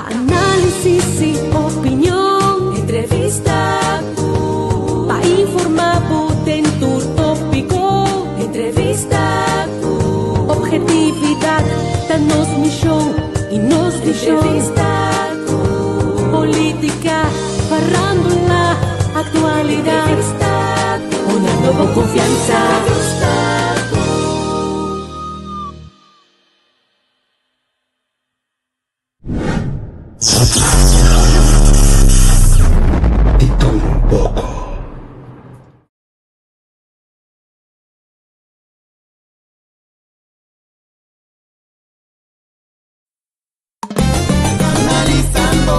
Pa análisis i opinion. Entrevista ku. Pa informá bo den tur tópiko. Entrevista ku. Obhetividat ta nos mishon i nos vishon. Entrevista ku. Polítika, farándula, aktualidat. Entrevista ku. Honrando bo konfiansa. Entrevista ku. Di tur un poko. Analisando,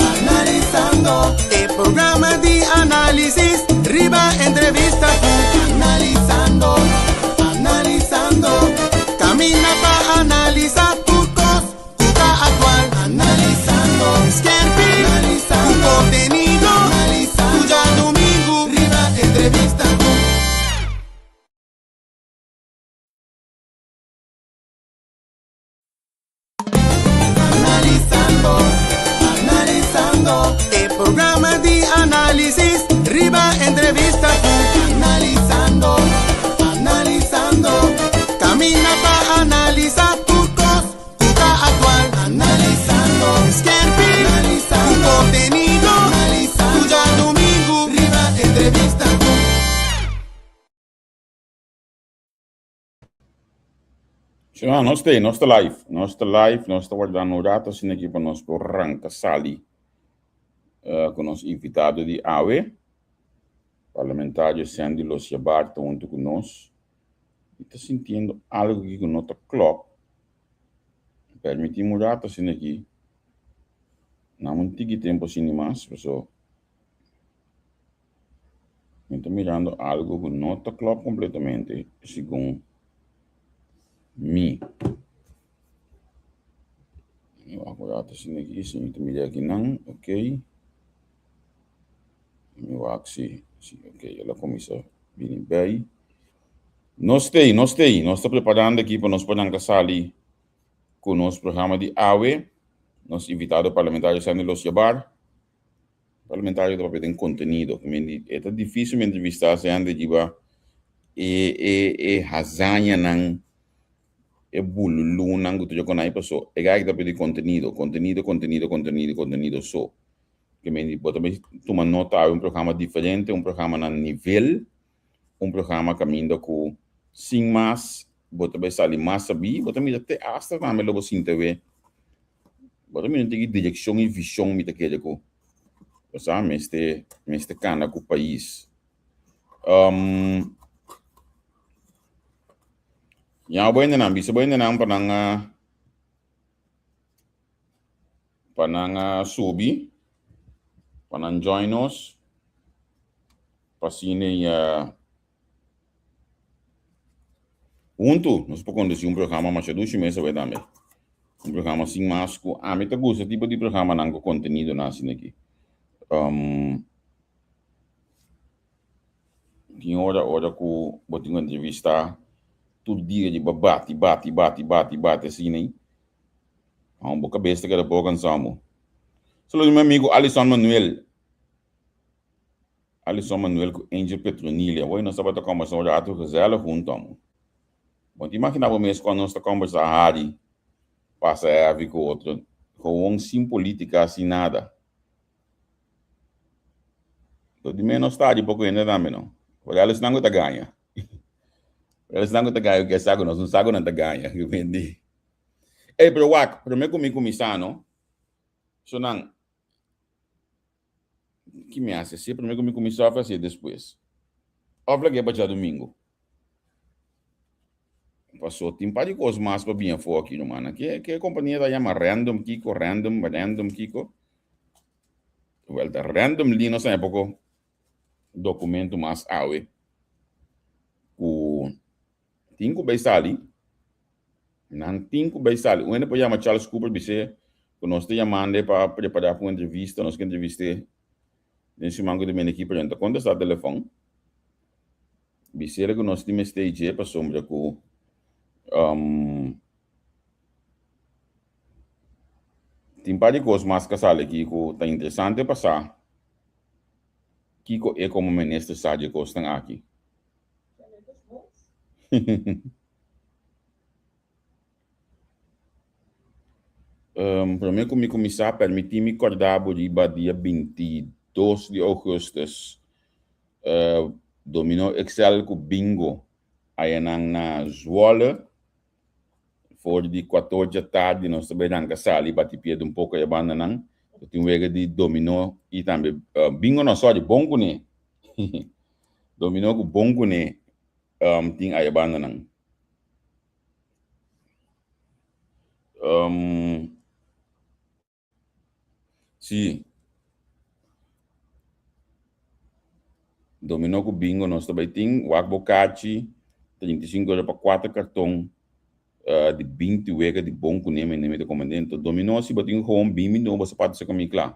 analisando e programa di análisis riba entrevista ku Analisando, analisando Camina pa analisa tur cos cu ta actual Analisando, skerpi, analisando cu contenido Analisando, tur djadomingo riba entrevista cu. Analisando, analisando e programa di análisis riba entrevista ku Analisando, analisando Camina pa analisa tur kos ku ta actual Analisando, skerpi, analisando ku contenido Analisando, tur djadumingu riba entrevista ku. Señor, nos te, nos ta live, nos ta live, nos ta wardando un rato asina aki pa nos por ranca sali uh, cu nos invitado di awe, parlamentario Sandy Losiabar ta hunto cu nos. Mi ta sintiendo algo aki cu no ta klop. Permitimi un rato asina aki. Na un tiki tempo asina mas, paso Mi ta mirando algo ku no ta klòp kompletamente segun mi. Mi wak un rato asina aki si mi ta mira akinan ok. Mi wak si si ok el a kuminsá bini bei. Nos ta ei nos ta ei nos ta preparando aki pa nos por nan ka sali ku nos programa di awe. Nos invitado parlamentario Sandy Losjabar. Parlamentario ta papia den contenido. E ta dificil mi entrevista si hende riba e e e hazañanan, e bululunan ku ta djokoná ei paso e guy ta papia di contenido, contenido, contenido, contenido, contenido so. Ke men bo ta bay tuma nota awe un programa diferente, un programa na nivel, un programa kaminda ku sin mas bo ta bay sali mas sabí, bo ta mira te asta tambe lo bo sinti awe. Bo ta mira un tiki direkshon i vishon mi ta kere ku bo sa mester mester kana ku pais. Ya bo hendenan bisa bo hendenan pa nan pa nan subi pa nan join nos pa asina Huntu nos por kondusí un programa masha dushi mes awe tambe. Un programa sin mas ku ami ta gusta tipo di programanan ku kontenidonan asina aki. Tin ora ora ku bo tin ku entrevistá tur dia riba bati bati bati bati bati asina ei, bo kabes ta keda poko kansá mo. Saludo mi amigu Alison Manuel. Alison Manuel ku Angel Petronilia. Hoy nos tabata kombersá un ratu gezellig huntu amo. Bo ta imaginá bo mes kuando nos ta kombersá hari, pasa heavy ku otro, gewoon sin polítika, sin nada. Lo di menos ta hari poko hende tambe no. Por esnan ku ta gaña. Por esnan ku ta gaña ku ke sa ku nos no sa ku nan ta gaña. Ey, pero wak, promé ku mi kuminsá no, so nan. Ki mi hasi así promé ku mi kuminsá òf hasié despues? Òf lag'é pa djadumingu? Pasó tin par di kos mas pa bin afó aki rumannan. Ke ke kompania ta yama Random kiko, Random, Random kiko? Wèl ta randomly nos haña poko dokumento mas awe ku Tin ku bai sali. Nan tin ku bai sali. Un hende por yama Charles Cooper bis'é ku nos ta yamand'e pa prepará pa un entrevista. Nos ke entrevist'é den siman ku ta bini aki, pero e no ta kontestá telefòn. Bis'é ku nos tin mester dje pasobra ku Tin par di kos mas ka sali aki ku ta interesante pa sa kiko e komo minister sa di e kosnan aki. Promé ku mi kuminsá, permití mi kòrda bo riba dia 22 di ougùstùs, Dominó Excel ku Bingo ayanan na Zwolle. For di kuator dja tardi nos ta bai ranka sali bati pied un poko e bandanan. Bo tin wega di dominó i tambe bingo no, sorry, bon kuné. Dominó ku bon kuné tin aya bandanan. Sí. Dominó ku bingo nos ta bai tin. Wak bo kachi, 35 euro pa kuater karton di 20 wega di bon kuné mi mi ta komendé. Enton dominó si bo tin gewoon bin mi duna bo sapato seka mi kla.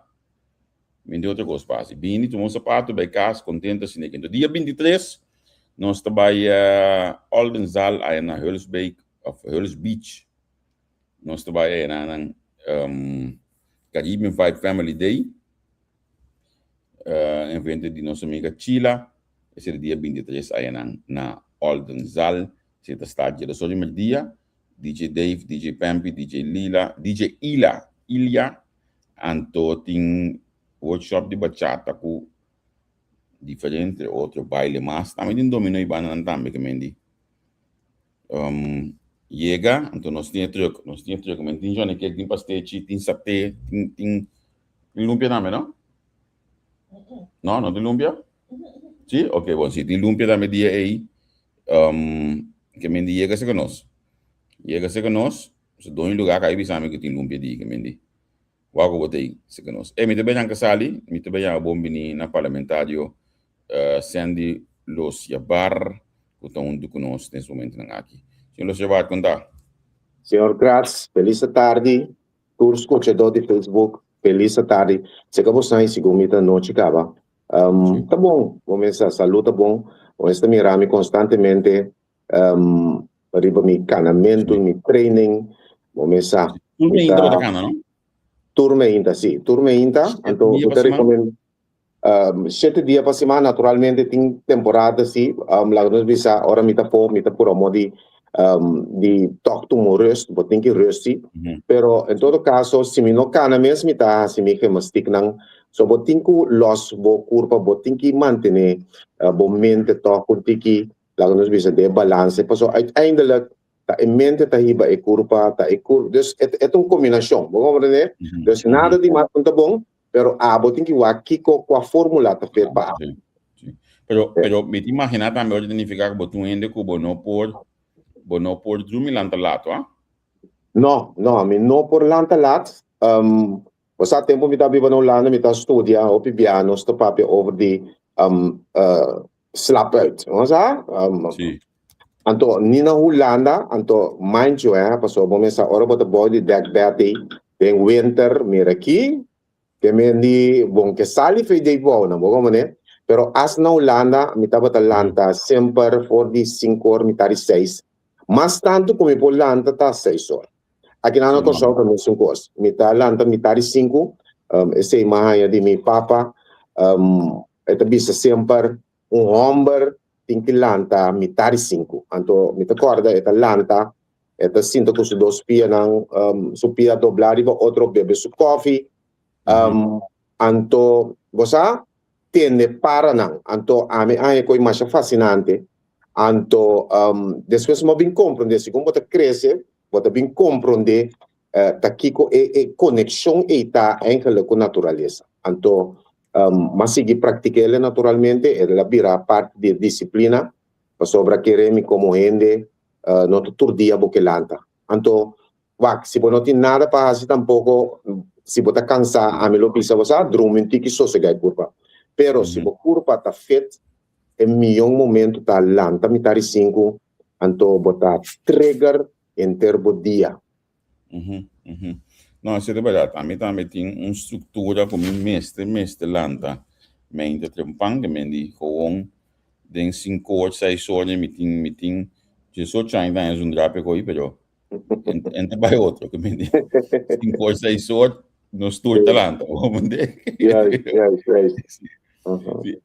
Mi no tin otro kos pa hasi. Bini tuma un sapato bai kas kontento asina. Enton dia 23 nos ta bai Oldenzaal aya na Hulsbeek of Huls Beach. Nos ta bai na nan um, Caribbean Vibe Family Day. Uh, evento di nos amiga Chila. Ese dia 23 ayanan na Oldenzaal. Se ta start dia dos ora dia. DJ Dave, DJ Pampi, DJ Lila, DJ Ila, Ilia. Anto tin workshop di bachata ku diferente otro baile mas. Tambe tin domino y banda tambe ke mendi. Um, yega, anto nos tin e truck, nos tin e truck, men tin Johnny Cake, tin pastechi, tin saté, tin, tin, tin lumpia tambe, no? No, no tin lumpia? Sí? Ok, bon, si tin lumpia tambe dia ei, um, ke men di yega seka nos. Yega seka nos, so doño lugar ka bisa mi ku tin lumpia di, ke men di. Wou ku bo ta ei, seka nos. E, mi ta bai Sali, mi ta bai bon bini na parlamentario Sandy Losjabar ku ta huntu ku nos den es momentonan aki. Señor Losjabar, kon ta? Señor Kratz, felis atardi. Tur skuchadó di Facebook, felis atardi. Seka bo sa i segun mi ta nochi kaba. Ta bon, bo mester sa, salú ta bon. Bo mester mira mi konstantemente riba mi kanamentu, mi training. Bo mester sa. Tur meinta bo ta kana, no? Tur meinta, si. Tur meinta. Anto, mi ta rekomendá. Shete dia pa siman, naturalmente tin temporada si, laga nos bisa ora mi ta po, mi ta pura mo di di tòg tuma un rust, bo tin ki rust si, pero en todo kaso si mi no kana mes mi ta hasi mi gemastiknan, so bo tin ku lòs bo kurpa, bo tin ki mantené bo mente tòg un tiki, laga nos bisa den balanse, pasobra uiteindelijk ta e mente ta hiba e kurpa, ta e kur, dus e ta un kombinashon, bo komprende? Dus nada di mas no ta bon, Pero abo tin ki wak kiko kua formula ta fit pa abo. Sí, sí. Pero, pero mi ta imagina tambe ora ta nifica ku bo ta un hende ku bo no por, bo no por drumi lanta laat, wa? No, no, mi no por lanta laat. Um, bo sa tempo mi ta biba na Hulanda, mi ta studia hopi bia nos ta papia over di um, uh, slap uit. Bo sa? Um, Sí. Anto, ni na Hulanda, anto, mind you, eh, pasobra bo mester ora bo ta bou di dekbed ei, den winter, mira aki, ke men di bon ke sali fe dei bou nan, bo komprende? Pero as na Hulanda, mi tabata lanta semper for di sinku or, mitar di seis. Mas tantu ku mi por lanta ta seis or. Aki nan na Kòrsou ta mesun kos. Mi ta lanta mitar di sinku, esei mi a haña di mi papa, e ta bisa semper, Un hòmber tin ki lanta mitar di sinku. Anto mi ta kòrda e ta lanta, e ta sinta ku su dos pianan, su pia doblá riba otro, bebe su kòfi. Anto bo sa tende paranan. Anto ami a haña koe masha fasinante. Anto despues mi a bin komprondé, segun bo ta krese, bo ta bin komprondé ta kiko e e konekshon ei ta eigenlijk ku naturalesa. Anto m'a sigui praktik'el naturalmente, el a bira parti di e disiplina, pasobra kere mi komo hende no ta tur dia bo ke lanta. Anto wak, si bo no tin nada pa hasi tampoko, si bo ta kansá, ami lo bisa bo sa, drumi un tiki sosegá e kurpa. Pero si bo kurpa ta fit, e mion momento ta lanta mitar di sinku, anto bo ta trigger henter bo dia. Mhm, mhm. No, esei ta bèrdat. Ami tambe tin un struktura ku mi mester mester lanta mente trempan, ke men di gewoon den sinku or, seis or mi tin mi tin diesocho aña ta haña zundra p'e koi, pero en ta bai otro, ke men di sinku or, seis or. Nos tur ta lanta, hombre. Juist, juist, juist. Sí.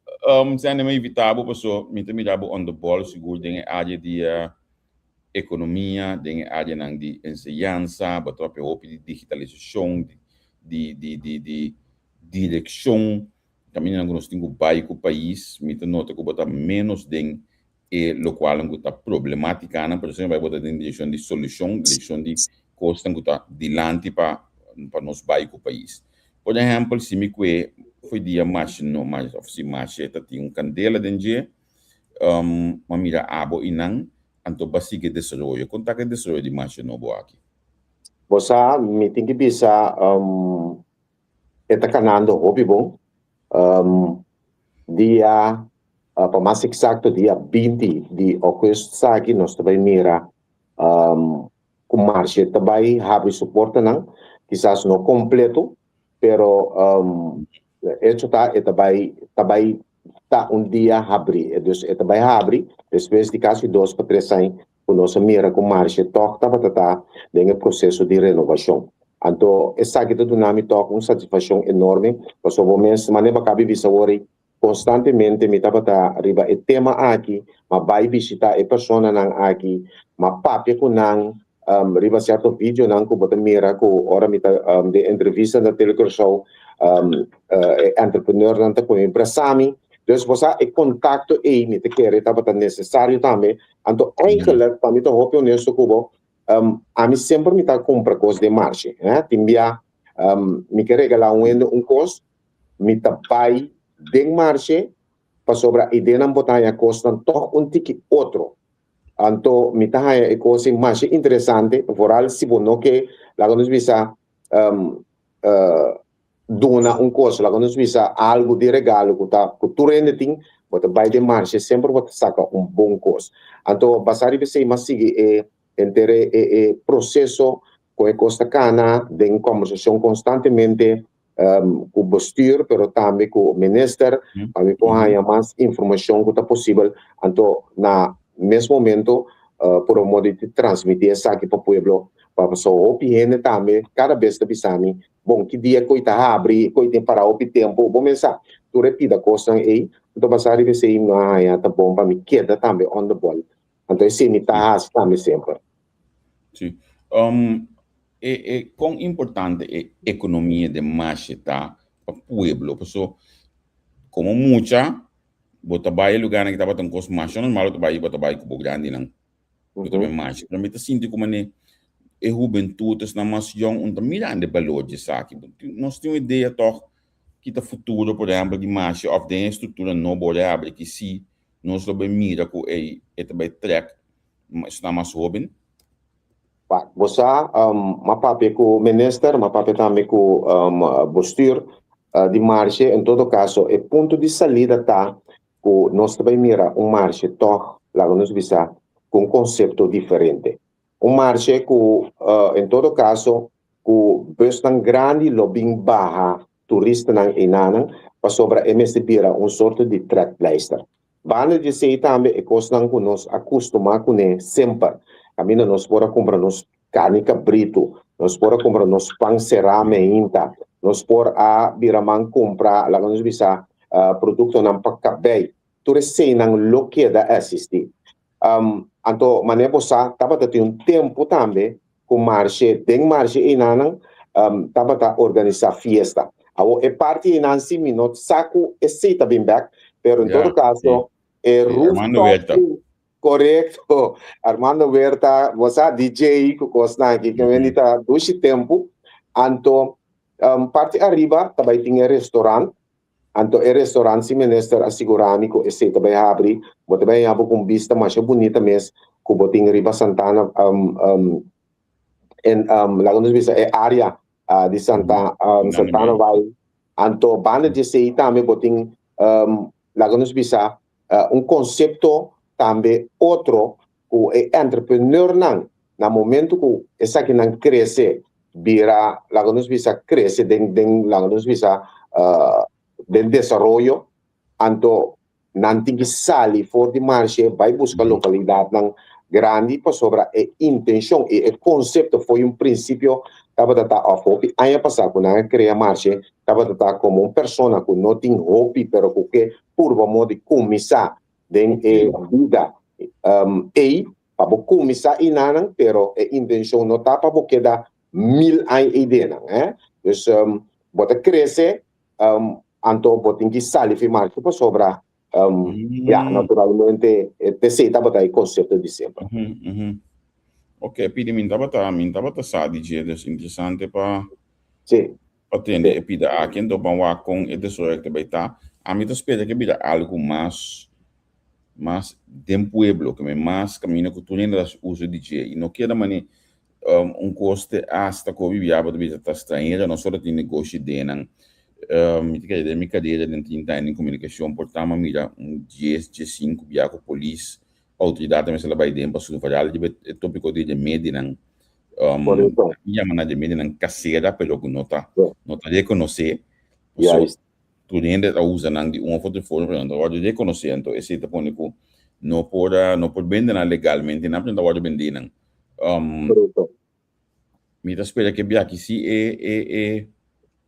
Sandy, mi invitá bo paso mi ta mira bo on the ball sigur den e área di ekonomia, den e áreanan di enseñansa, bo ta papia hopi di digitalisashon, di di di di direkshon, kamindanan ku nos tin ku bai ku pais. Mi ta nota ku bo ta ménos den e lokualnan ku ta problemátikanan, pero sin embargo bo ta den direkshon di solushon, direkshon di kosnan ku ta dilanti pa pa nos bai ku pais. Por ehèmpel, si mi kue fo'i dia mashe no mashe òf si mashe ta tin un kandela den dje, m'a mira abo i nan, anto bo a sigui e desaroyo. Kon ta ku e desaroyo di mashe nobo aki? Bo sa, mi tin ki bisa e ta kanando hopi bon. Dia, pa mas eksakto dia 20 di ougùstus aki nos ta bai mira ku marshe ta bai habri su portanan, kisas no kompleto, pero echo ta e ta bai ta bai ta un dia habri. Dus e ta bai habri despues di kasi dos pa tres aña ku nos a mira ku marshe tòg tabata ta den e proseso di renovashon. Anto esaki ta duna mi tòg un satisfakshon enorme, pasobra bo mes manera bo a kabi bisa awor ei, konstantemente mi tabata riba e tema aki, m'a bai bishitá e personanan aki, m'a papia ku nan riba sierto videonan ku bo ta mira ku ora mi ta den entrevista na Tele Curaçao e entrepreneurnan ta kohe brasa mi. Dus bo sa e kontakto ei mi ta kere tabata nesesario tambe. Anto eigenlijk pa mi ta hopi honesto ku bo, ami semper mi ta kumpra kos den marshe. Tin bia mi ke regalá un hende un kos, mi ta bai den marshe pasobra ideanan bo ta haña kosnan tòg un tiki otro. Anto mi ta haña e kos ei masha interesante, vooral si bo no ke, laga nos bisa, duna un kos, laga nos bisa algu di regalo ku ta ku tur hende tin, bo ta bai den marshe semper bo ta saka un bon kos. Anto basá riba esei mas sigui e henter e e proseso ku e kos ta kana den kòmbersashon konstantemente ku bestuur pero tambe ku minister pa mi por haña mas informashon ku ta posibel anto na mes momento por un modo di transmití esaki pa pueblo pa pasobra hopi hende tambe kada bes ta bisa mi bon ki dia ku ta habri ku tin para hopi tempu bo mes sa tur e pida kosnan ei anto basá riba esei mi a haña ta bon pa mi keda tambe on the ball anto esei mi ta hasi tambe semper. Sí. E e kon importante e ekonomia den mashe ta pa pueblo? Paso komo mucha bo ta bai e lugarnan ki tabata un kos masha normal bo ta bai bo ta bai ku bo grandinan bo ta bai mashe pero mi ta sinti ku manera e hubentut esnan mas yòn un ta mirando e balor di esaki. Nos tin un idea tòg ki ta futuro por ehèmpel di mashe òf den e struktura nobo ora e habri ki si nos lo bai mira ku e ta bai trèk esnan mas hóben. Pa bo sa, m'a papia ku minister, m'a papia tambe ku bestuur di marshe. En todo kaso, e punto di salida ta ku nos ta bai mira un marshe tòg, laga nos bisa, ku un konsepto diferente. Un marshe ku en todo kaso ku busnan grandi lo bin baha turistanan einanan pasobra e mester bira un sorto di trekpleister. Banda di esei tambe e kosnan ku nos a kustumá kuné semper, kaminda nos por a kumpra nos karni kabritu, nos por a kumpra nos pan será meinta, nos por a bira man kumpra, laga nos bisa, produktonan pa kabei, tur eseinan lo keda eksistí. Anto manera bo sa tabata tin un tempu tambe ku marshe, den marshe einanan tabata organisá fiesta. Awor e parti einan si mi no sa ku esei ta bin bèk, pero en todo kaso e rooftop ei, korekto, Armando Huerta, bo sa DJ ku kosnan aki ke men di ta dushi tempu. Anto parti ariba ta bai tin e restaurant, Anto e restaurant si minister a sigura mi ku esei ta bai habri, bo ta bai haña bo ku un bista masha bunita mes ku bo tin riba Santana en laga nos bisa e area di Santa Santana Valle. Anto banda di esei tambe bo tin laga nos bisa un konsepto tambe otro ku e entrepreneurnan na momento ku esakinan krese bira laga nos bisa krese den den laga nos bisa den desaroyo anto nan tin ki sali for di marshe bai buska lokalidatnan grandi pasobra e intenshon i e konsepto for un prinsipio. tabata ta òf hopi aña pasá ku nan a krea marshe tabata ta komo un persona ku no tin hopi pero ku ke purba modo di kuminsá den e bida ei pa bo kuminsá einanan pero e intenshon no ta pa bo keda mil aña eidenan eh. Dus bo ta krese anto bo tin ki sali fi marshe pasobra Ya, naturalmente, esei tabata e konsepto di semper. Ok, pidi mi tabata, mi tabata sa di dje, dus interesante pa Sí. pa tende e pida aki, anto ban wak kon e desaroyo ta bai ta. Ami ta spera ke bira algu mas mas den pueblo, ke men mas kaminda ku tur hende ta hasi uso di dje i no keda mane un kos te asta ku hopi bia bo ta bisa ta stranhero, no solo tin negoshi den nan. Mi ta kere den mi karera den 30 aña den komunikashon por ta mi a mira un dies, diesinku bia ku polis, outoridat ta mester a bai den pa surveral riba e topiko di remedinan. Mi yama nan remedinan kasera pero ku no ta no ta rekonosé. Pasobra tur hende ta usa nan di un of otro forma pero nan ta wòrdu rekonosé anto esei ta pone ku no por no por bende nan legalmente nan pero nan ta wòrdu bendé nan. Mi ta spera ke biaha si e e e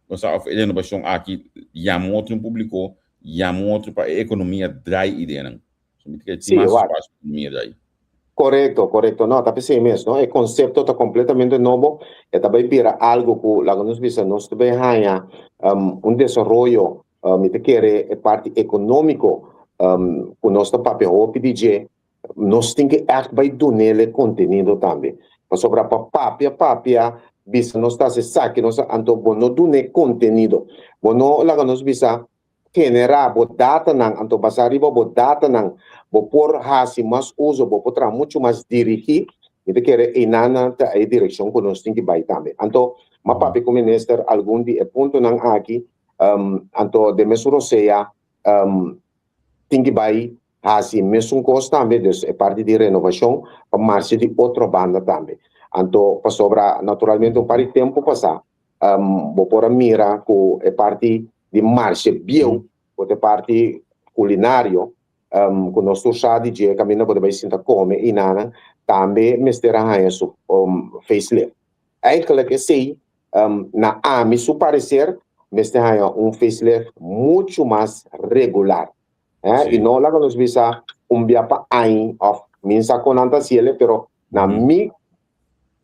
cosa of e renovacion aki yama otro un publico, yama otro pa e economia draai ideanan. So mi ta kere tin mas espacio pa economia draai. Korekto, korekto. No, ta p'esei mes, no? E konsepto ta kompletamente nobo. E ta bai bira algu ku, laga nos bisa, nos ta bai haña un desaroyo, mi ta kere e parti ekonómiko ku nos ta papia hopi di dje, nos tin ke ègt bai dun'el e kontenido tambe. Pasobra pa papia papia bisa nos ta hasi esaki, nos ta, anto bo no dun'é kontenido. Bo no, laga nos bisa, generá bo datanan, anto basá riba bo datanan bo por hasi mas uso, bo por traha muchu mas dirigí. Mi ta kere einan ta e direkshon ku nos tin ki bai tambe. Anto m'a papia ku minister algun di e puntonan aki, anto den mesun rosea tin ki bai hasi mesun kos tambe, dus e parti di renovashon pa marcha di otro banda tambe. Anto pasobra naturalmente un par di tempu pasá bo por a mira ku e parti di marshe bieu ku ta e parti kulinario ku nos tur sa di dje kaminda bo ta bai sinta kome i nan tambe mester a haña su facelift. Eigenlijk esei na ami su pareser mester haña un facelift muchu mas regular i no laga nos bisa un bia pa aña òf mi sa kon nan ta hasiel pero na mi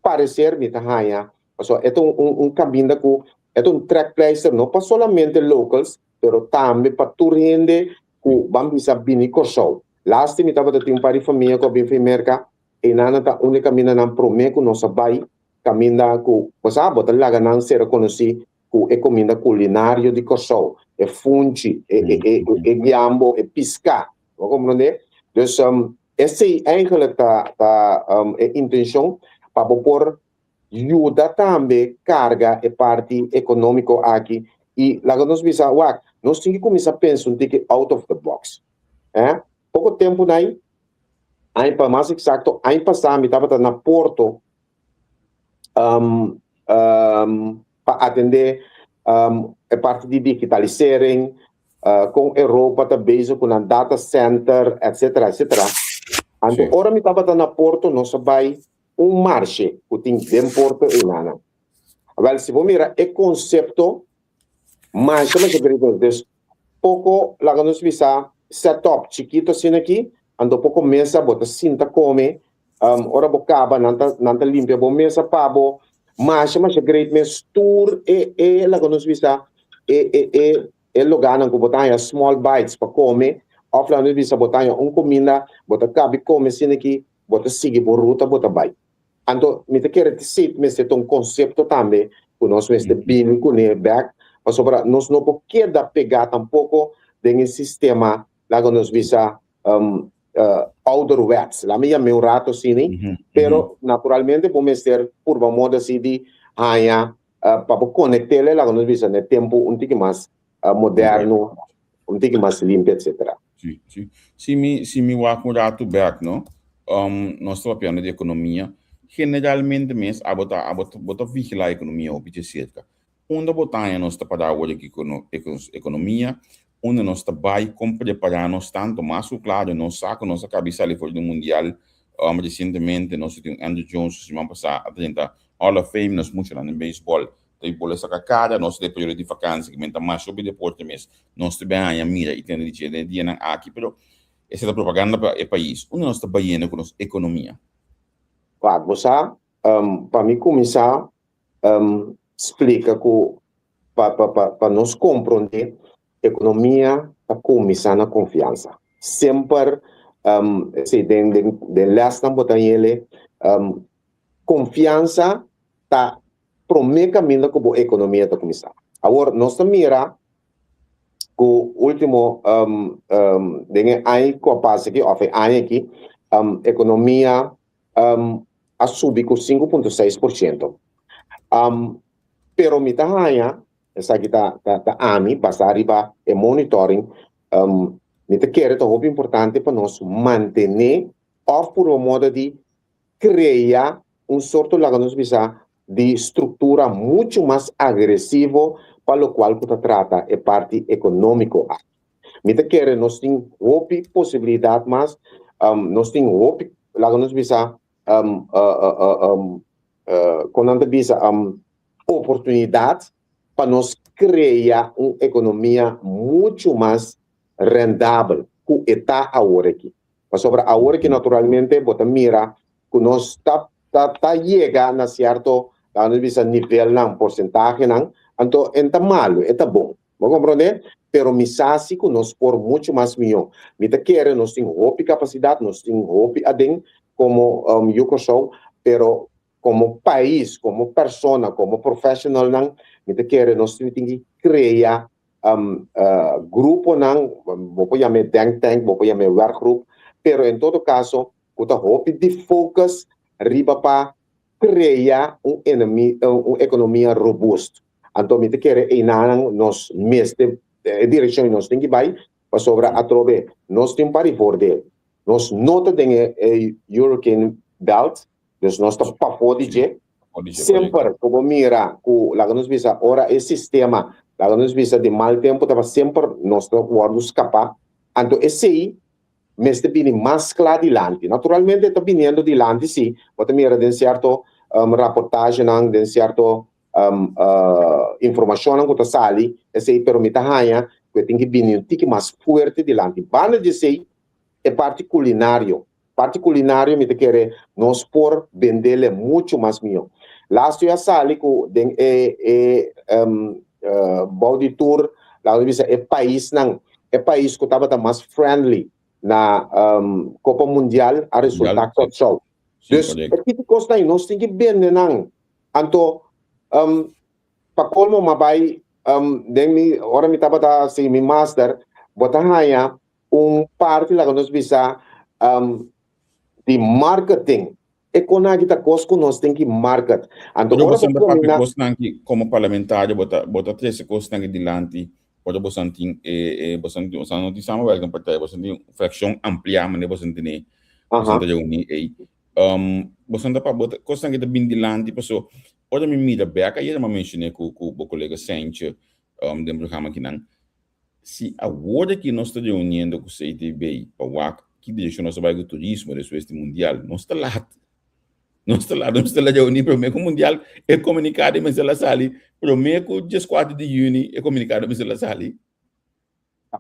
parecer mi ta haña pasobra e ta un un kaminda ku e ta un trekpleister no pa solamente locals pero tambe pa tur hende ku ban bisa bini Kòrsou. Laatste mi tabata tin un par di famia ku a bin for Merka einan nan ta un di kaminda nan promé ku nos a bai kaminda ku bo sa bo ta laga nan sera konosí ku e kuminda kulinario di Kòrsou, e funchi, e e e e guiambo, e piská. Bo komprondé? Dus esei eigenlijk ta ta e intenshon pa bo por yuda tambe karga e parti ekonómiko aki i laga nos bisa wak nos tin ki kuminsá pensa un tiki out of the box. Eh, poko tempu nai, aña pa mas eksakto aña pasá mi tabata na Porto pa atendé e parti di digitalisering, kon Europa ta bezig ku nan data center, etcetera, etcetera. Anto ora mi tabata na Porto nos a bai un marshe ku tin den Porto einan. Awèl si bo mira e konsepto masha masha great mes. Dus poko laga nos bisa set up chikito asina aki, anto poko mesa bo ta sinta kome Ora bo kaba nan ta nan ta limpia bo mesa pa bo. Masha masha great mes tur e e laga nos bisa e e e e loganan ku bo ta haña small bites pa kome òf laga nos bisa bo ta haña un kuminda bo ta kabi kome asina ki bo ta sigui bo ruta bo ta bai. Anto mi ta kere esei mester ta un konsepto tambe ku nos mester bini kuné bèk pasobra nos no por keda pegá tampoko den e sistema laga nos bisa ouderwets, laat me yam'é un rato asina, pero naturalmente bo mester purba modo así di haña pa bo konekt'é laga nos bisa na e tempu un tiki mas moderno, un tiki mas limpio etcetera. Sí, sí. Si mi, si mi wak un rato bek, no, nos ta papiando di ekonomia, generalmente mes abo ta, abo ta, bo ta vigilá ekonomia hopi dje serka. Unda bo ta haña nos ta pará awor aki ku nos ekonomia? Unda nos ta bai? Kon prepará nos tantu? Mas ku klaru nos sa ku nos a kabi sali for di un mundial resientemente. Nos tin Andrew Jones ku siman pasá a drenta. Hall of Fame, nos muchanan den beisbòl ta bin por saka kara, nos ta den periodo di vakansi ki men ta masha hopi deporte mes, nos ta bin haña mira i tende di dje den e dianan aki, pero esei ta propaganda pa e pais. Unda nos ta bayendo ku nos ekonomia? Wak, bo sa, pa mi kuminsá splika ku pa pa pa pa nos komprondé ekonomia ta kuminsá na konfiansa. Semper esei den den den lèsnan bo ta yele Konfiansa ta promé kaminda ku bo ekonomia ta kuminsá. Awor, nos ta mira ku último den e aña ku a pasa aki òf e aña aki, ekonomia a subi ku 5.6%. Pero mi ta haña, esaki ta ta ami basá riba e monitoring, mi ta kere ta hopi importante pa nos mantené òf purba moda di krea un sorto laga nos bisa di struktura muchu mas agresivo pa lokual ku ta trata e parti ekonómiko aki. Mi ta kere nos tin hopi posibilidat mas, nos tin hopi laga nos bisa kon nan ta bisa oportunidat pa nos krea un ekonomia muchu mas rendabel ku e ta awor aki. Pasobra awor ki naturalmente bo ta mira ku nos ta ta ta yega na sierto laga nos bisa nivelnan, porsentahenan, anto en ta malu, e ta bon. Bo komprondé? Pero mi sa si ku nos por muchu mas mihó. Mi ta kere nos tin hopi kapasidat, nos tin hopi aden komo Yu Kòrsou, pero komo pais, komo persona, komo professionalnan, mi ta kere nos tin ki krea gruponan, bo por yam'é denktank, bo por yam'é werkgroep, pero en todo kaso ku ta hopi di focus riba pa krea un enemi un ekonomia robust. Anto mi ta kere einanan nos mester e direkshon nos tin ki bai pasobra atrobe nos tin un par di voordeel. Nos no ta den e European belt, dus nos ta pafó di dje. Semper ku bo mira ku laga nos bisa ora e sistema laga nos bisa di mal tempu tabata semper nos ta wòrdu skapá. Anto esei mester bini mas kla dilanti. Naturalmente e ta biniendo dilanti si, bo ta mira den sierto raportahenan, den sierto informashonnan ku ta sali esei, pero mi ta haña ku e tin ki bini un tiki mas fuerte dilanti. Banda di esei e parti kulinario. Parti kulinario mi ta kere nos por bendele mucho mas mihó. Lastu ya sali ku den e e bou di tur laga nos bisa e paisnan, e pais ku tabata mas friendly na Kopa Mundial a resultá Kòrsou. Dus e tipo kosnan ei nos tin ki bende nan. Anto pa kolmo m'a bai den mi ora mi tabata hasi mi master bo ta haña Un parti laga nos bisa di marketing. E kon aki ta kos ku nos tin ki market. Anto ora bo papia kosnan ki komo parlamentario bo ta bo ta trese kosnan ki dilanti ora bosan tin e e bosan tin bosan no tin samenwerking partij bosan tin frakshon ampliá manera bosan tene bosan ta reuní ei bosan ta pa bo ta kosnan ki ta bin dilanti paso ora mi mira bek ayera mi a menshoné ku ku bo kolega Sentje den programa kinan Si awor aki nos ta reuniendo ku CTB pa wak ki direkshon nos ta bai ku turismo despues di mundial, nos ta lat. Nos ta lat, nos ta la reuni promé ku mundial, e komunikado mester la sali promé ku dieskuater di yüni e komunikado mester la sali.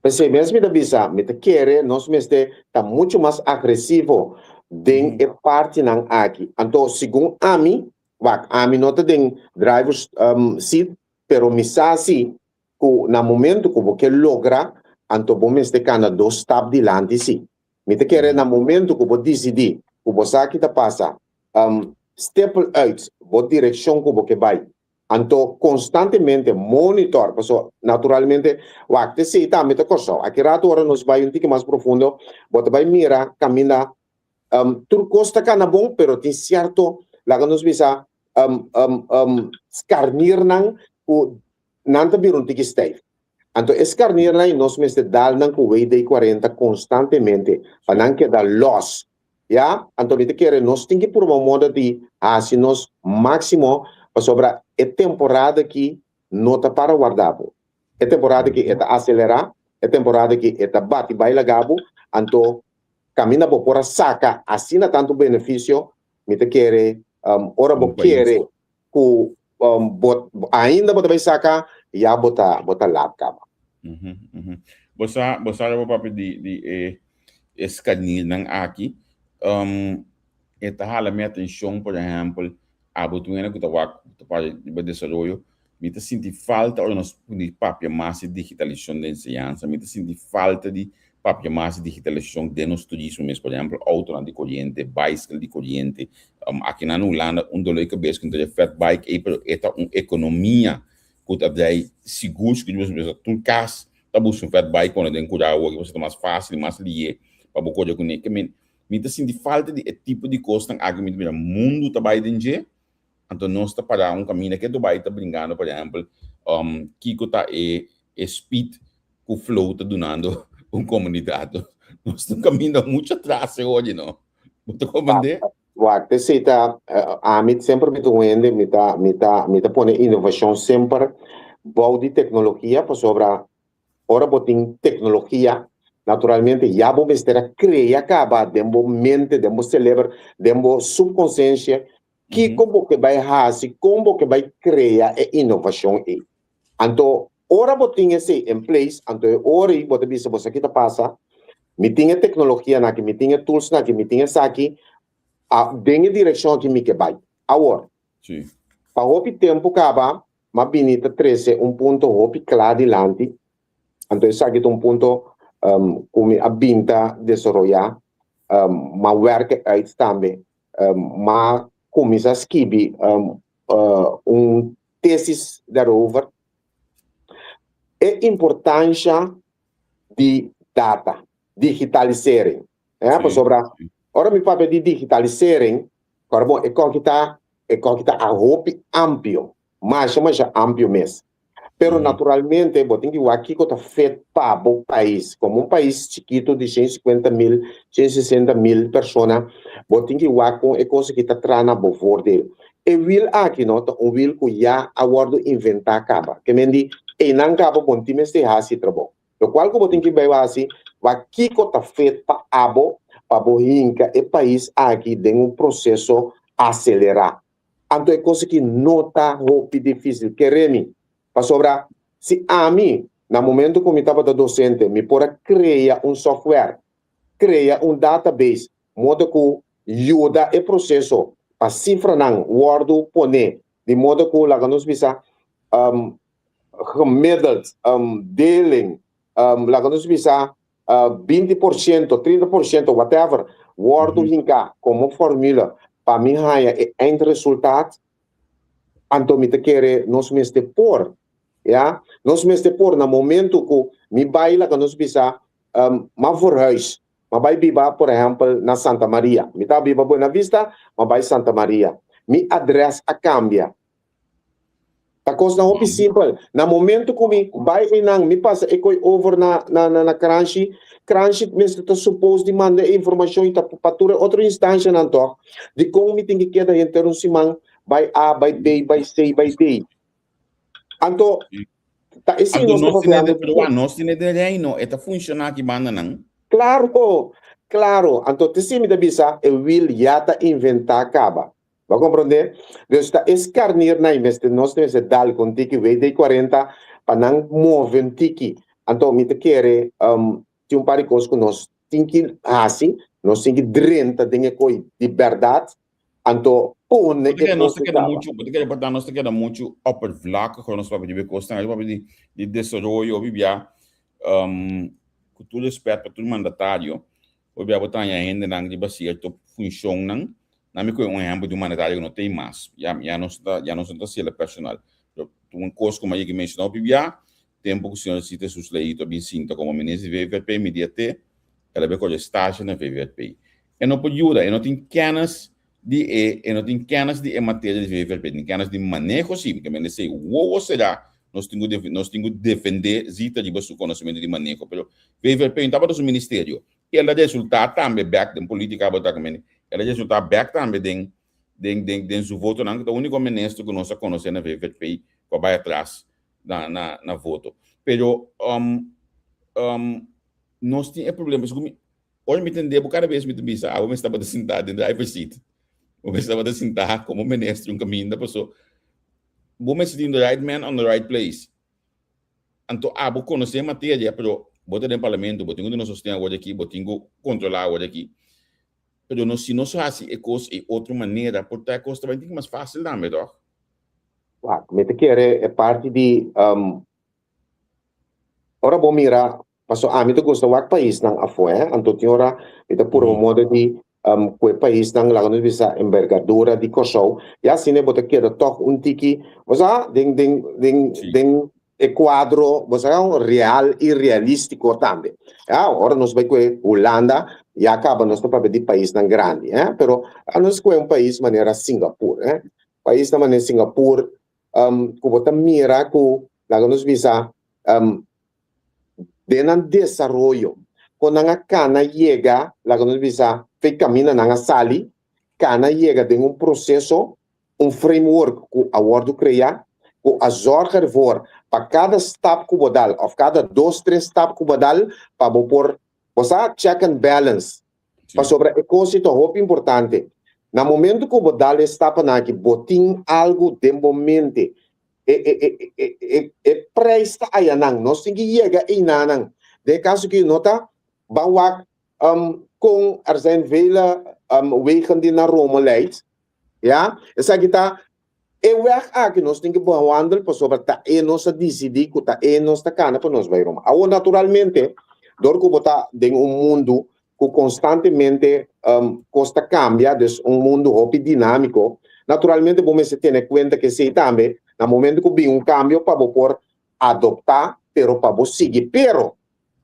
P'esei mes mi ta bisa, mi ta kere nos mester ta muchu mas agresivo den e partinan aki. Anto segun ami, wak, ami no ta den driver's seat, pero mi sa si ku na momento ku bo ke logra, anto bo mester kana dos stap dilanti si. Mi ta kere na momento ku bo disidí ku bo sa ki ta pasa, stipel uit bo direkshon ku bo ke bai. Anto konstantemente monitor, paso naturalmente wak te esei tambe ta Kòrsou. Aki rato ora nos bai un tiki mas profundo, bo ta bai mira kaminda tur kos ta kana bon, pero tin sierto, laga nos bisa, skarnirnan ku nan ta bira un tiki stijf. Anto e skarnirnan ei nos mester dal nan ku WD 40 konstantemente pa nan keda lòs. Ya, anto mi ta kere nos tin ki purba un moda di hasi nos máksimo pasobra e temporada aki no ta para warda bo. E temporada aki e ta aselerá, e temporada aki e ta bati bai laga bo, anto kaminda bo por a saka asina tantu benefisio, mi ta kere ora bo kere. ku bo ainda bo ta bai saka ya bo ta bo ta laat kaba. Bo sa bo sa bo papia di di e e skarnirnan aki e ta hala mi atenshon por ehèmpel abo tur hende ku ta wak ta papia riba desaroyo mi ta sinti falta ora nos di papia mas di digitalisashon den enseñansa mi ta sinti falta di papia mas di digitalisashon den nos turismo mes por ehèmpel outonan di koriente baiskel di koriente aki nan na Hulanda un dolor di kabes ku no ta dje fatbike ei pero e ta un ekonomia ku ta drei sigur sigur di bo tur kas ta buska un fatbike pone den kura awor pasobra ta mas fásil mas lihe pa bo kore kuné. Ke men mi ta sinti falta di e tipo di kosnan aki mi ta mira mundu ta bai den dje anto nos ta pará un kaminda ke Dubai ta bringando por ehèmpel kiko ta e e speed ku flow ta dunando un komunidat nos ta un kaminda muchu atras e oye no bo ta komprendé? Wak, p'esei ta ami semper mi ta un hende mi ta mi ta mi ta pone inovashon semper bou di teknologia pasobra ora bo tin teknologia naturalmente ya bo mester a krea kaba den bo mente den bo seleber den bo supkonsensia kiko bo ke bai hasi kon bo ke bai krea e inovashon ei. Anto ora bo tin esei in place anto e ora ei bo ta bisa bo sa ki ta pasa Mi tin e teknologianan aki, mi tin e toolsnan aki, mi tin esaki, a den e direkshon aki mi ke bai. Awor, Sí. pa hopi tempu kaba, m'a bini ta trese un punto hopi kla dilanti, anto esaki ta un punto ku mi a bin ta desaroyá, m'a wèrk uit tambe, m'a kuminsá skibi un tesis daarover, e importansha di data, digitalisering. Eh, pasobra ora mi papia di digitalisering, kòrda bon, e kòki ta, e kòki ta a hopi amplio, masha masha amplio mes. Pero naturalmente bo tin ki wak kiko ta fit pa bo pais. Komo un pais chikitu di 150 mil, 160 mil persona, bo tin ki wak kon e kos aki ta traha na bo voordeel. E wiel aki no ta un wiel ku ya a wòrdu inventá kaba. Ke men di, einan kaba bo no tin mester hasi trabou. Lokual ku bo tin ki bai hasi, wak kiko ta fet pa abo pa bo hinka e pais aki den un proseso aselerá. Anto e kos aki no ta hopi difísil, kere mi. Pasobra si ami, na momento ku mi tabata dosente, mi por a krea un software, krea un database, modo ku yuda e proseso pa sifranan wòrdu poné di modo ku laga nos bisa gemiddeld deling laga nos bisa 20%, 30%, whatever, wòrdu hinká komo formula pa mi haña e eindresultaat, anto mi ta kere nos mester por, ya, nos mester por na momento ku mi bai laga nos bisa m'a verhuis, M'a bai biba, por ehèmpel, na Santa Maria. Mi ta biba Buena Vista, m'a bai Santa Maria. Mi adrès a kambia. Ta kosnan hopi simpel. Na momento ku mi bai einan, mi pasa e koi over na na na Kranshi, Kranshi mester ta supos di manda e informashon i ta pa tur e otro instanshanan tòg. Dikon mi tin ki keda henter un siman bai A, bai B, bai C, bai D? Anto, ta esei Anto nos ta nos tiene papiando de, pero wak, nos tiene de reino, e ta funciona aki bandanan. Claro, claro. Anto te si mi ta bisa, e wiel ya ta inventá kaba. Bo a komprondé? Dus ta e skarnirnan i mester nos mester dal ku un tiki WD 40 pa nan move un tiki. Anto mi ta kere um, tin un par di kos ku nos tin ki hasi, nos tin ki drenta den e koi di bèrdat Anto pone Bo ta e keda, nos kos ta keda kaba. muchu, bo ta keda porta nos ta keda muchu oppervlakkig ora nos papia di kosnan, nos papia di di desaroyo, hopi bia um, ku tur respet pa tur mandatario, hopi bia bo ta haña hendenan riba sierto funshonnan, nan mi kohe un ehèmpel di un mandatario ku no ta ei mas, ya ya nos ta ya nos no ta hasiel personal, pero un kos ku mi a yega menshoná hopi bia, tempu ku señor Zita Jesus Leito a bin sinta komo minister di VVRP, mi di a te, el a bin kohe stasje na VVRP. E no por yuda, e no tin kennis di e, e no tin kennis di e materia di VVRP, tin kennis di maneho si, ke men esei wowo será, nos tin ku nos tin ku defendé Zita riba su konosementu di maneho, pero VVRP no tabata su ministerio. El a resultá tambe bèk den polítika bo ta ke men, el a resultá bèk tambe den den den den su votonan, ku ta úniko minister ku nos a konosé na VVRP ku a bai atras na na na voto. Pero nos tin e problema, pasobra ku mi Ora mi tende bo kada bes mi ta bisa abo mester tabata sintá den driver seat. Bo mester tabata sintá komo minister un kaminda paso. Bo mester tin the right man on the right place. Anto abo konosé materia, pero bo ta den parlamento, bo tin ku duna sosten awor aki, bo tin ku kontrolá awor aki. Pero nos si nos hasi e kos e otro manera, por ta e kos ta bai tin mas fásil tambe, tòg? Wak, mi ta kere e parti di ora bo mira, paso ami ta gusta wak paisnan afó, eh, anto tin ora mi ta purba moda di ku e paisnan laga nos bisa enbergadura di Kòrsou, ya asina bo ta keda tòg un tiki, bo sa, den den den den e kuadro, bo sa, real i realístiko tambe. Ya, ora nos bai kue Hulanda, ya kaba nos ta papia di paisnan grandi, eh, pero nos kue un pais manera Singapur, eh, paisnan manera Singapur, ku bo ta mira ku laga nos bisa den nan desaroyo kon nan a kana yega laga nos bisa fe kaminda nan a sali kana yega den un proseso un framework ku a wòrdu krea ku a zòrg ervoor pa kada stap ku bo dal òf kada dos tres stap ku bo dal pa bo por bo sa check and balance Pasobra e kos ei ta hopi importante. Na momento ku bo dal e stapanan aki, bo tin algu den bo mente. E, e, e, e, e, e prijs ta ayanan. Nos tin ki yega einanan. Den e kaso aki no ta ban wak um, kon er zijn vele um, wegen die naar Rome leidt. Ja, esaki ta E wèg aki nos tin ki bewandel pasobra ta e nos a disidí ku ta e nos ta kana pa nos bai Roma. Awor naturalmente dor ku bo ta den un mundu ku konstantemente kos ta kambia, dus un mundu hopi dinámiko, naturalmente bo mester tene kuenta ku esei tambe na momento ku bin un kambio pa bo por adoptá pero pa bo sigui. Pero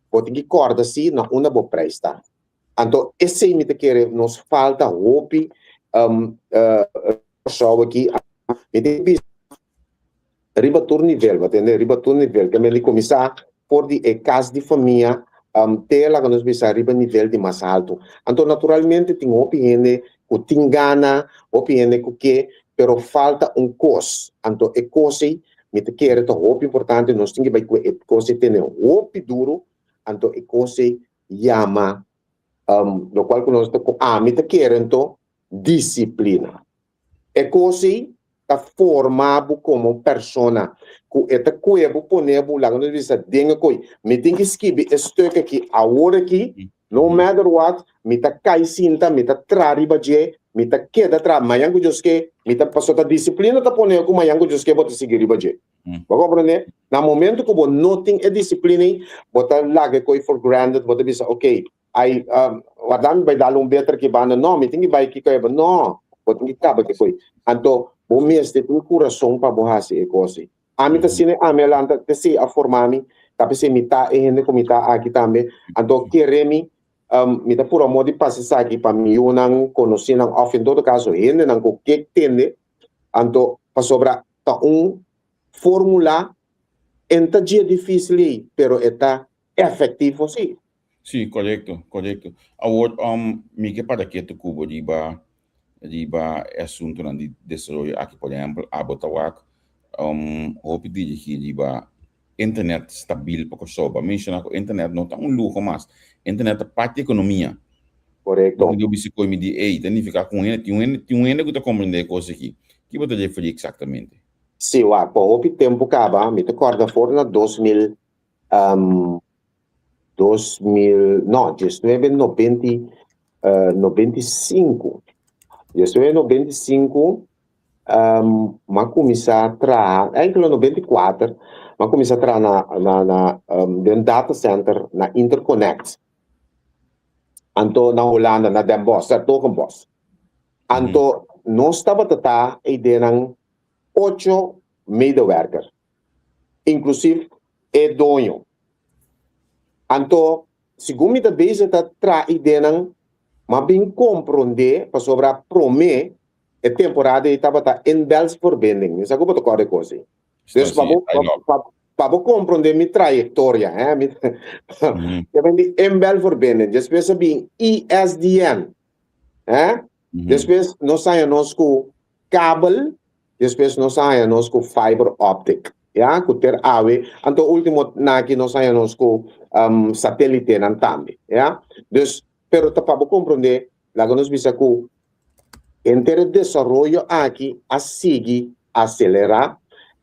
bo tin ki kòrda si na unda bo preis ta. Anto esei mi ta kere nos falta hopi Kòrsou aki. Mi tin bisa riba tur nivel, bo tende, riba tur nivel. Ke men di kuminsá for di e kas di famia te laga nos bisa riba nivel di mas haltu. Anto naturalmente tin hopi hende ku tin gana, hopi hende ku ke, pero falta un kos. Anto e kos ei mi ta kere ta hopi importante, nos tin ke bai ku e kos ei tene hopi duru, anto e kos ei yama lokual ku nos ta ku ami ta kere anto disiplina. E kos ei ta forma bo komo persona ku e ta kue bo pone bo laga nos bisa den e koi mi tin ki skibi e stuk aki awor aki no matter what mi ta kai sinta mi ta traha riba dje mi ta keda traha mañan ku Dios ke mi ta pasobra ta disiplina ta pone ku mañan ku Dios ke bo ta sigui riba dje. Bo comprende? Na momento cu bo no tin e disciplina ei, bo ta laga e coi for granted, bo ta bisa, ok, ai, um, warda mi bai dal un beter ki banda, no, mi tin ki bai kiko eba, no, bo tin ki caba ki coi. Anto, bo mester tin curason pa bo haci e cos ei. Ami ta asina, ami a lanta, te si a forma mi, ta p'esei mi ta e hende cu mi ta aki tambe. Anto, kere mi, um, mi ta pura amor di pasa esaki pa mi yunan, conocinan, of en todo caso, hendenan cu ke tende, Anto, pasobra ta un formula en ta dje dificil ei, pero e ta efectivo si. Sí, korekto, korekto. Awor, um, mi ke para ketu ku bo riba riba e asuntunan di desaroyo aki. Por ehèmpel, abo ta wak um, hopi dirigí riba internet stabil pa Kòrsou. Bo a menshoná ku internet no ta un luho mas. Internet ta parti di ekonomia. Korekto. Bo bisa koe mi di, ey, ta nifiká ku un hende, tin un hende, tin un hende ku ta komprendé e kos aki. Ki bo ta referí eksaktamente? Sí, wak, pa hopi tempu kaba, mi ta kòrda for na 2000, 2000, no, diesnuebe nobenti, 95, 1995, m'a kuminsá traha, enkele 94, m'a kuminsá traha na, na, na, den data center na Interconnect. Anto na Hulanda, na Den Bosch, Hertogenbosch. Anto nos tabata ta eidenan ocho medewerker, inklusief e doño. Anto, segun mi ta bezig ta traha eidenan, m'a bin komprondé pasobra promé E temporada ei tabata inbelsverbinding. Mi sa ku bo ta kòrda e kos ei. Dus pa bo, pa, pa bo komprondé mi trayektoria, hè, mi, ta bin di inbelverbinding, despues a bin ISDN, hè, despues nos haña nos ku kabel, despues nos a haña nos ku fiber optic, ya, ku ter awe, anto ultimo naki nos haña nos ku satelitenan tambe, ya. Dus, pero ta pa bo komprondé, laga nos bisa ku Henter e desaroyo aki a sigui aselerá.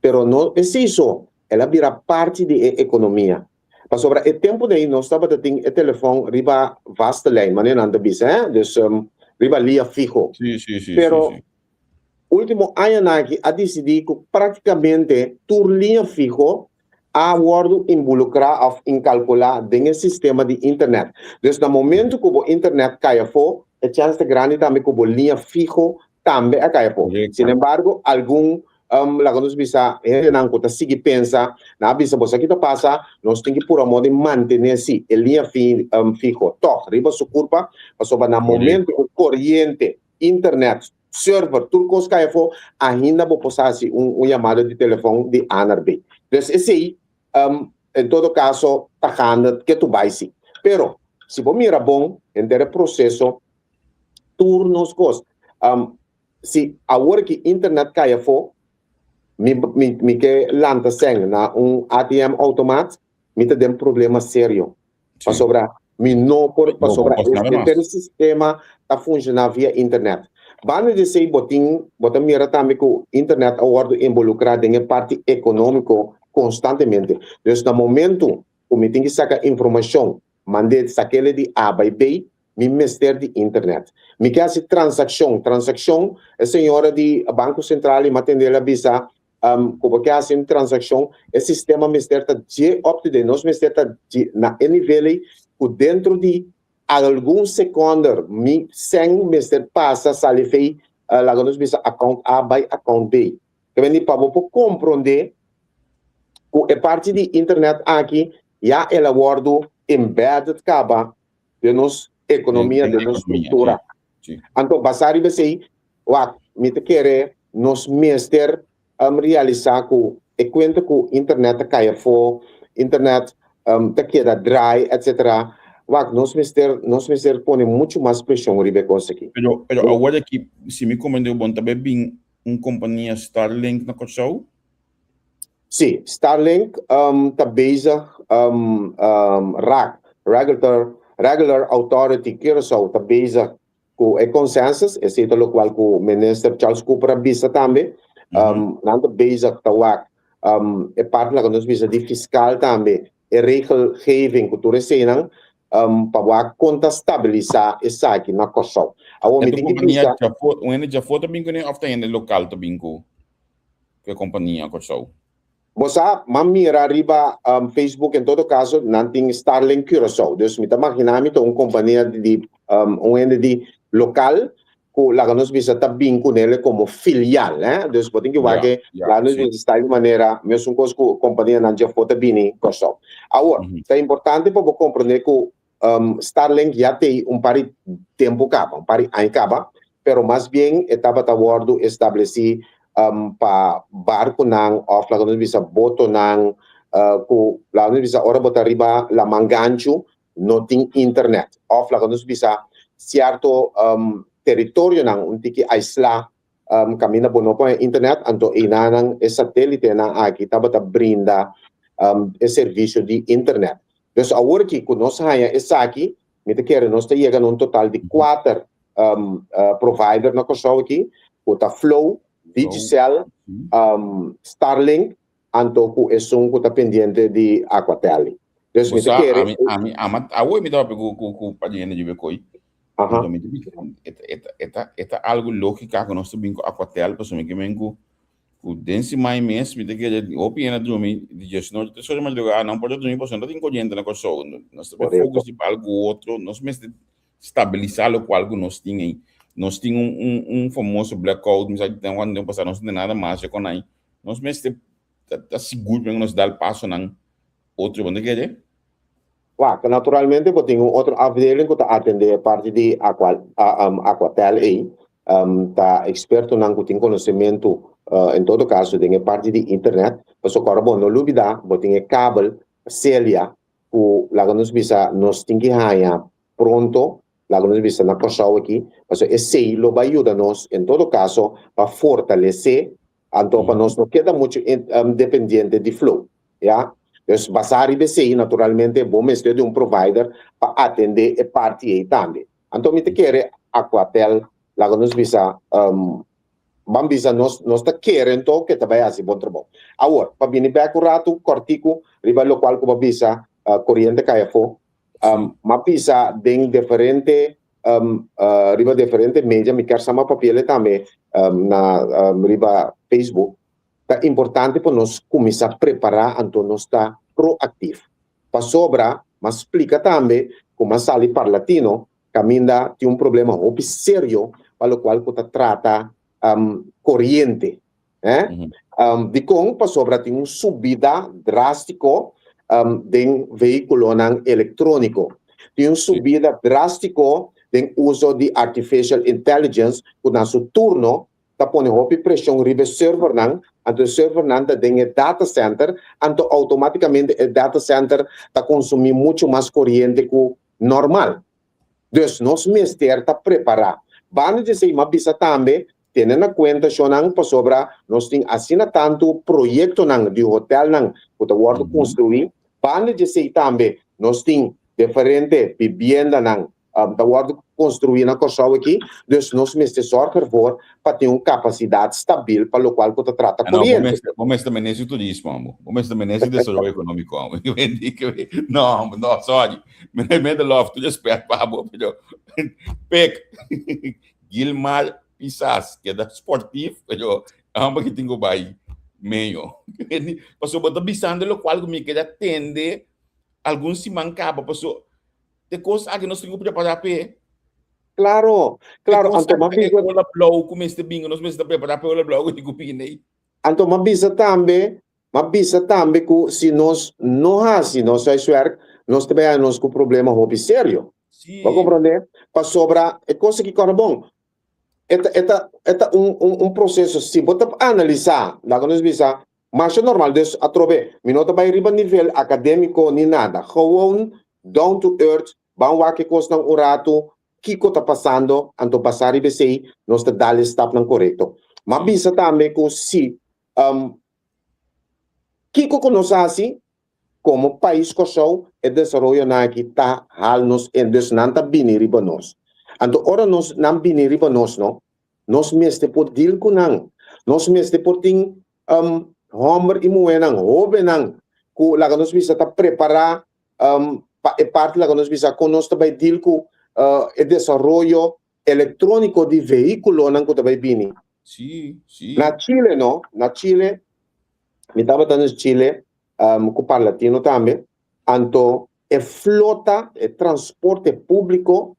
Pero no esei so, el a bira parti di e ekonomia. Pasobra e tempu ei nos tabata tin e telefòn riba vaste lijn, manera nan ta bisa, hè, dus riba lia fiho. Pero último añanan aki a disidí ku práktikamente tur liña fiho a wòrdu inbolukrá òf inkalkulá den e sistema di internet. Dus na momentu ku bo internet kai afó, e chèns ta grandi tambe ku bo liña fiho tambe a kai afó. Sin embargo, algun, laga nos bisa, hendenan ku ta sigui pensa, nan a bisa, Bo sa ki ta pasa? Nos tin ki pura moda di mantené sí e liña fiho tòg riba su kurpa, pasobra na momentu ku koriente, internet, server, tur kos kai afó, ainda bo por sa hasi un un yamada di telefòn di A naar B. Dus esei, en todo kaso, ta ganda ke tu bai si. Pero, si bo mira bon henter e proseso, tur nos kos, si awor ki internet kai afó, mi mi mi ke lanta sèn na un ATM automat, mi ta den problema serio. Pasobra mi no por, pasobra henter e sistema ta funciona via internet. Banda di esey bo tin, bo ta mira tambe cu internet a wordo involucra den e parti economico constantemente. Dus na momento cu mi tin ki saca informacion, mand'e sak'ele di A bay B, mi mester di internet. Mi ke haci transaccion, transaccion, e señora di Banco Central y m'atende el a bisa, Ku bo ke hasi un transakshon, e sistema mester ta dje up to date. Nos mester ta dje na e nivel ei ku dentro di algun sekònder mi sèn mester pasa sali fei laga nos bisa account A bai account B. Ta bini pa bo por komprondé ku e parti di internet aki ya el a wòrdu embedded kaba den nos ekonomia, den nos struktura. Anto basá riba esei, wak, mi ta kere nos mester realisá ku e kuenta ku internet ta kai afó, internet ta keda drai, etcetera, wak, nos mester, nos mester pone muchu mas preshon riba e kos aki. Pero, pero awor aki, si mi komprendé bon, ta bai bin un kompania Starlink na Kòrsou? Sí, Starlink ta bezig rac, Regular Regular Authority Curaçao ta bezig ku e consensus, esei ta lokual ku Minister Charles Cooper a bisa tambe. Nan ta bezig ta wak e parti laga nos bisa di fiskal tambe, e regelgeving ku tur eseinan pa wak kon ta stabilisá esaki na Kòrsou. Awor mi tin ki bisa. Un hende djafó ta bin kuné òf ta hende lokal ta bin ku e kompania Kòrsou? Bo sa, m'a mira riba Facebook, en todo kaso nan tin Starlink Curaçao. Dus mi ta maginá mi ta un kompania di un hende di lokal ku laga nos bisa ta bin kunele komo filial, hè. Dus bo tin ki wak e laga nos bisa sta di manera mesun kos ku kompanianan djafó ta bini Kòrsou. Awor, ta importante pa bo komprondé ku Starlink ya tei un par di tempu kaba, un par di aña kaba, pero mas bien e tabata wòrdu establesí pa barkunan òf laga nos bisa botonan ku laga nos bisa ora bo ta riba laman ganchu no tin internet òf laga nos bisa sierto teritorionan un tiki aislá kaminda bo no por haña internet anto einanan e satelitenan aki tabata brinda e servisio di internet. Dus awor ki ku nos haña esaki, mi ta kere nos ta yega na un total di kuater provider na Kòrsou aki, ku ta Flow, Digicel, Starlink, anto ku esun ku ta pendiente di Aquatel. Dus mi ta kere. Ami, ami, ama, awor mi ta papia ku, ku, ku pa di hende djube koi. Anto mi ta bisa, e ta, e ta, e ta, e ta algu lógika ku nos ta bin ku Aquatel, pasobra mi ke men ku Ku den siman mes mi ta kere hopi hende a drumi di diesnochi te sori madrugada nan por ta drumi pasobra no ta tin koriente na Kòrsou. Nos ta por focus riba algu otro, nos mester stabilisa lokual ku nos tin ei. Nos tin un un un famoso blackout mi sa ki ten wak pasá nos no tin nada mas ya kon ai. Nos mester ta sigur promé ku nos dal pasonan otro bo no ta kere? Wak, naturalmente bo tin un otro afdeling ku ta atendé e parti di aqua Aquatel ei. Ta ekspertonan ku tin konosementu en todo kaso den e parti di internet, pasobra ora bo no lubida bo tin e kabel Celia ku laga nos bisa nos tin ki haña pronto laga nos bisa na Kòrsou aki, pasobra esei lo bai yuda nos en todo kaso pa fortalesé anto pa nos no keda muchu dependiente di Flow, ya. Dus basá riba esei naturalmente bo mester di un provider pa atendé e parti ei tambe. Anto mi ta kere Aquatel, laga nos bisa, Ban bisa nos nos ta kere anto ku e ta bai hasi bon trabou. Awor, pa bini bèk un ratu kòrtiku riba lokual ku bo a bisa koriente kai afó, m'a bisa den diferente riba diferente media, mi kier sa m'a papi'el tambe na riba Facebook, ta importante pa nos kuminsá prepará anto nos ta proaktif. Pasobra m'a splika tambe ku m'a sali Parlatino kaminda tin un problema hopi serio pa lokual ku ta trata koriente. Dikon? Pasobra tin un subida drástiko den vehíkulonan elektróniko. Tin un subida drástiko den uso di artificial intelligence ku na su turno ta pone hopi preshon riba e servernan, anto e servernan ta den e data center, anto outomátikamente e data center ta konsumí muchu mas koriente ku normal. Dus nos mester ta prepará. Banda di esei m'a bisa tambe, tene na kuenta shonnan pasobra nos tin asina tantu proyektonan di hotelnan ku ta wòrdu konstruí. Banda di esei tambe nos tin diferente bibiendanan ta wòrdu konstruí na Kòrsou aki, dus nos mester sòrg ervoor pa tin un kapasidat stabil pa lokual ku ta trata No, bo koriente. mester, bo mester minister di turismo, amo. Bo mester minister di desaroyo ekonómiko, amo. No, no, sorry. Meneer Love, tur respet pa bo, pero Pek, Gilmar Pisas, keda sportief, pero amo ki tin ku bai meyo. Pasobra bo ta bisando lokual ku mi keda tende algun siman kaba, pasobra Te kos aki nos tin ku prepará p'e. Klaro, klaro. Anto m'a bisa. E ola blou ku mester bin, nos mester ta prepará p'e ola blou ku tin ku bini ei. Anto m'a bisa tambe, m'a bisa tambe ku si nos no hasi nos huiswerk, nos ta bai haña nos ku problema hopi serio. Sí. Bo a komprondé? Pasobra e kos aki kòrda bon, e ta, e ta, e ta un, un, un proseso, si bo ta analisá, laga nos bisa, Masha normal, dus atrobe, mi no ta bai riba nivel akadémiko ni nada. Gewoon down to earth, ban wak e kosnan un ratu, kiko ta pasando, anto basá riba esei nos ta dal e stapnan korekto. M'a bisa tambe ku si kiko ku nos hasi komo pais Kòrsou, e desaroyonan aki ta hal nos en, dus nan ta bini riba nos. Anto ora nos nan bini riba nos no, Nos mester por deal ku nan. Nos mester por tin hòmber i muhénan, hóbennan ku laga nos bisa ta prepará pa e parti laga nos bisa kon nos ta bai deal ku e desaroyo elektróniko di vehíkulonan ku ta bai bini. Sí, sí. Na Chile no, na Chile, mi tabata na Chile ku Parlatino tambe, anto e flota, e transporte públiko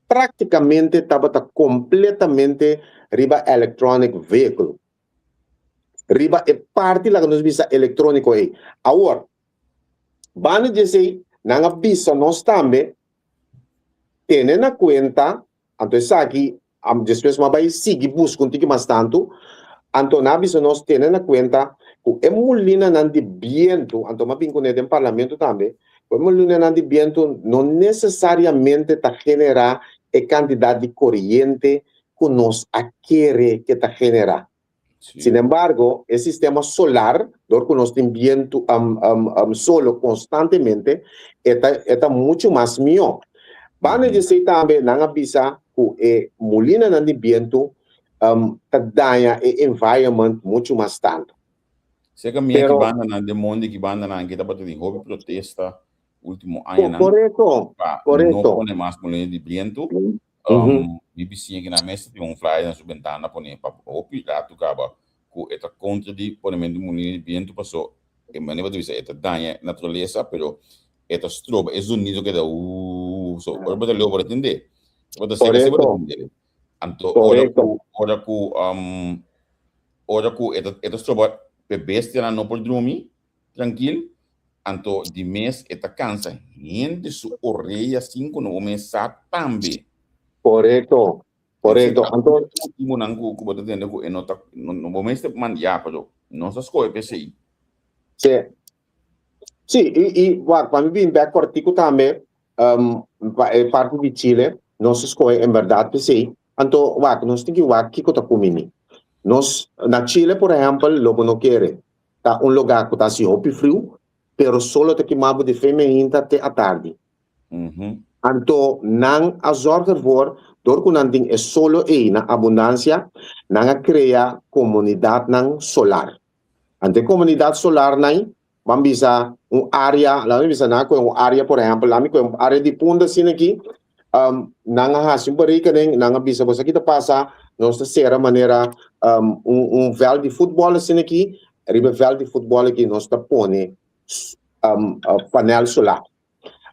práktikamente tabata kompletamente riba electronic vehicle. Riba e parti laga nos bisa elektróniko ei. Awor, banda di esei, nan a bisa nos tambe tene na kuenta, anto esaki despues mi a bai sigui buska un tiki mas tantu, anto nan a bisa nos tene na kuenta ku e mulinanan di bientu, anto mi a bin kuné den parlamento tambe, Ku e molunanan di bientu no nesesariamente ta generá e kantidat di koriente ku nos a kere ke ta generá. Sinembargo, e sistema solar, dor ku nos tin bientu solo konstantemente, e ta e ta muchu mas mihó. Banda di esei tambe nan a bisa ku e mulinanan di bientu ta daña e environment muchu mas tantu. Seka mi ki bandanan den mondi ki bandanan ki tabata tin hopi protesta ultimo añanan. Korekto, pa korekto. no pone mas molina di bientu. Mi bisiña ki nan mes ta tin un flyer na su bentana pone pa hopi ratu kaba ku e ta kontra di ponementu di molina di bientu paso e manera bo ta bisa e ta daña naturalesa pero e ta stroba e zonido keda uuuh so ora bo ta leu bo ta tende. Bo ta seka si bo ta tende. Anto ora ku ora ku ora ku e ta e ta stroba p'e bestianan no por drumi trankil, anto di mes e ta kansa hende su orea sin ku no mes sa tambe. Korekto, korekto. Anto ultimonan ku ku bo ta tende ku e no ta no bo mester manda ya pero nos a skohe p'esei. Sí. Sí, i i wak pa mi bin bèk kòrtiku tambe pa e parti di Chile nos a skohe en bèrdat p'esei. Anto wak nos tin ki wak kiko ta kumini. Nos na Chile por ehèmpel lo bo no kere ta un lugá ku ta hasi hopi friu pero solo ta kima bo di fe meinta te atardi. Anto nan a zòrg ervoor Dor ku nan tin e solo ei na abundansia, nan a krea komunidatnan solar. Anto e komunidat solarnan ban bisa un área, laga mi bisa nan a kohe un área por ehèmpel, laga mi kohe un área di Punda asina aki, nan a hasi un berekening, nan a bisa bo sa ki ta pasa, nos ta sera manera un vèlt di futbòl asina aki, riba e vèlt di futbòl aki nos ta pone panel solar.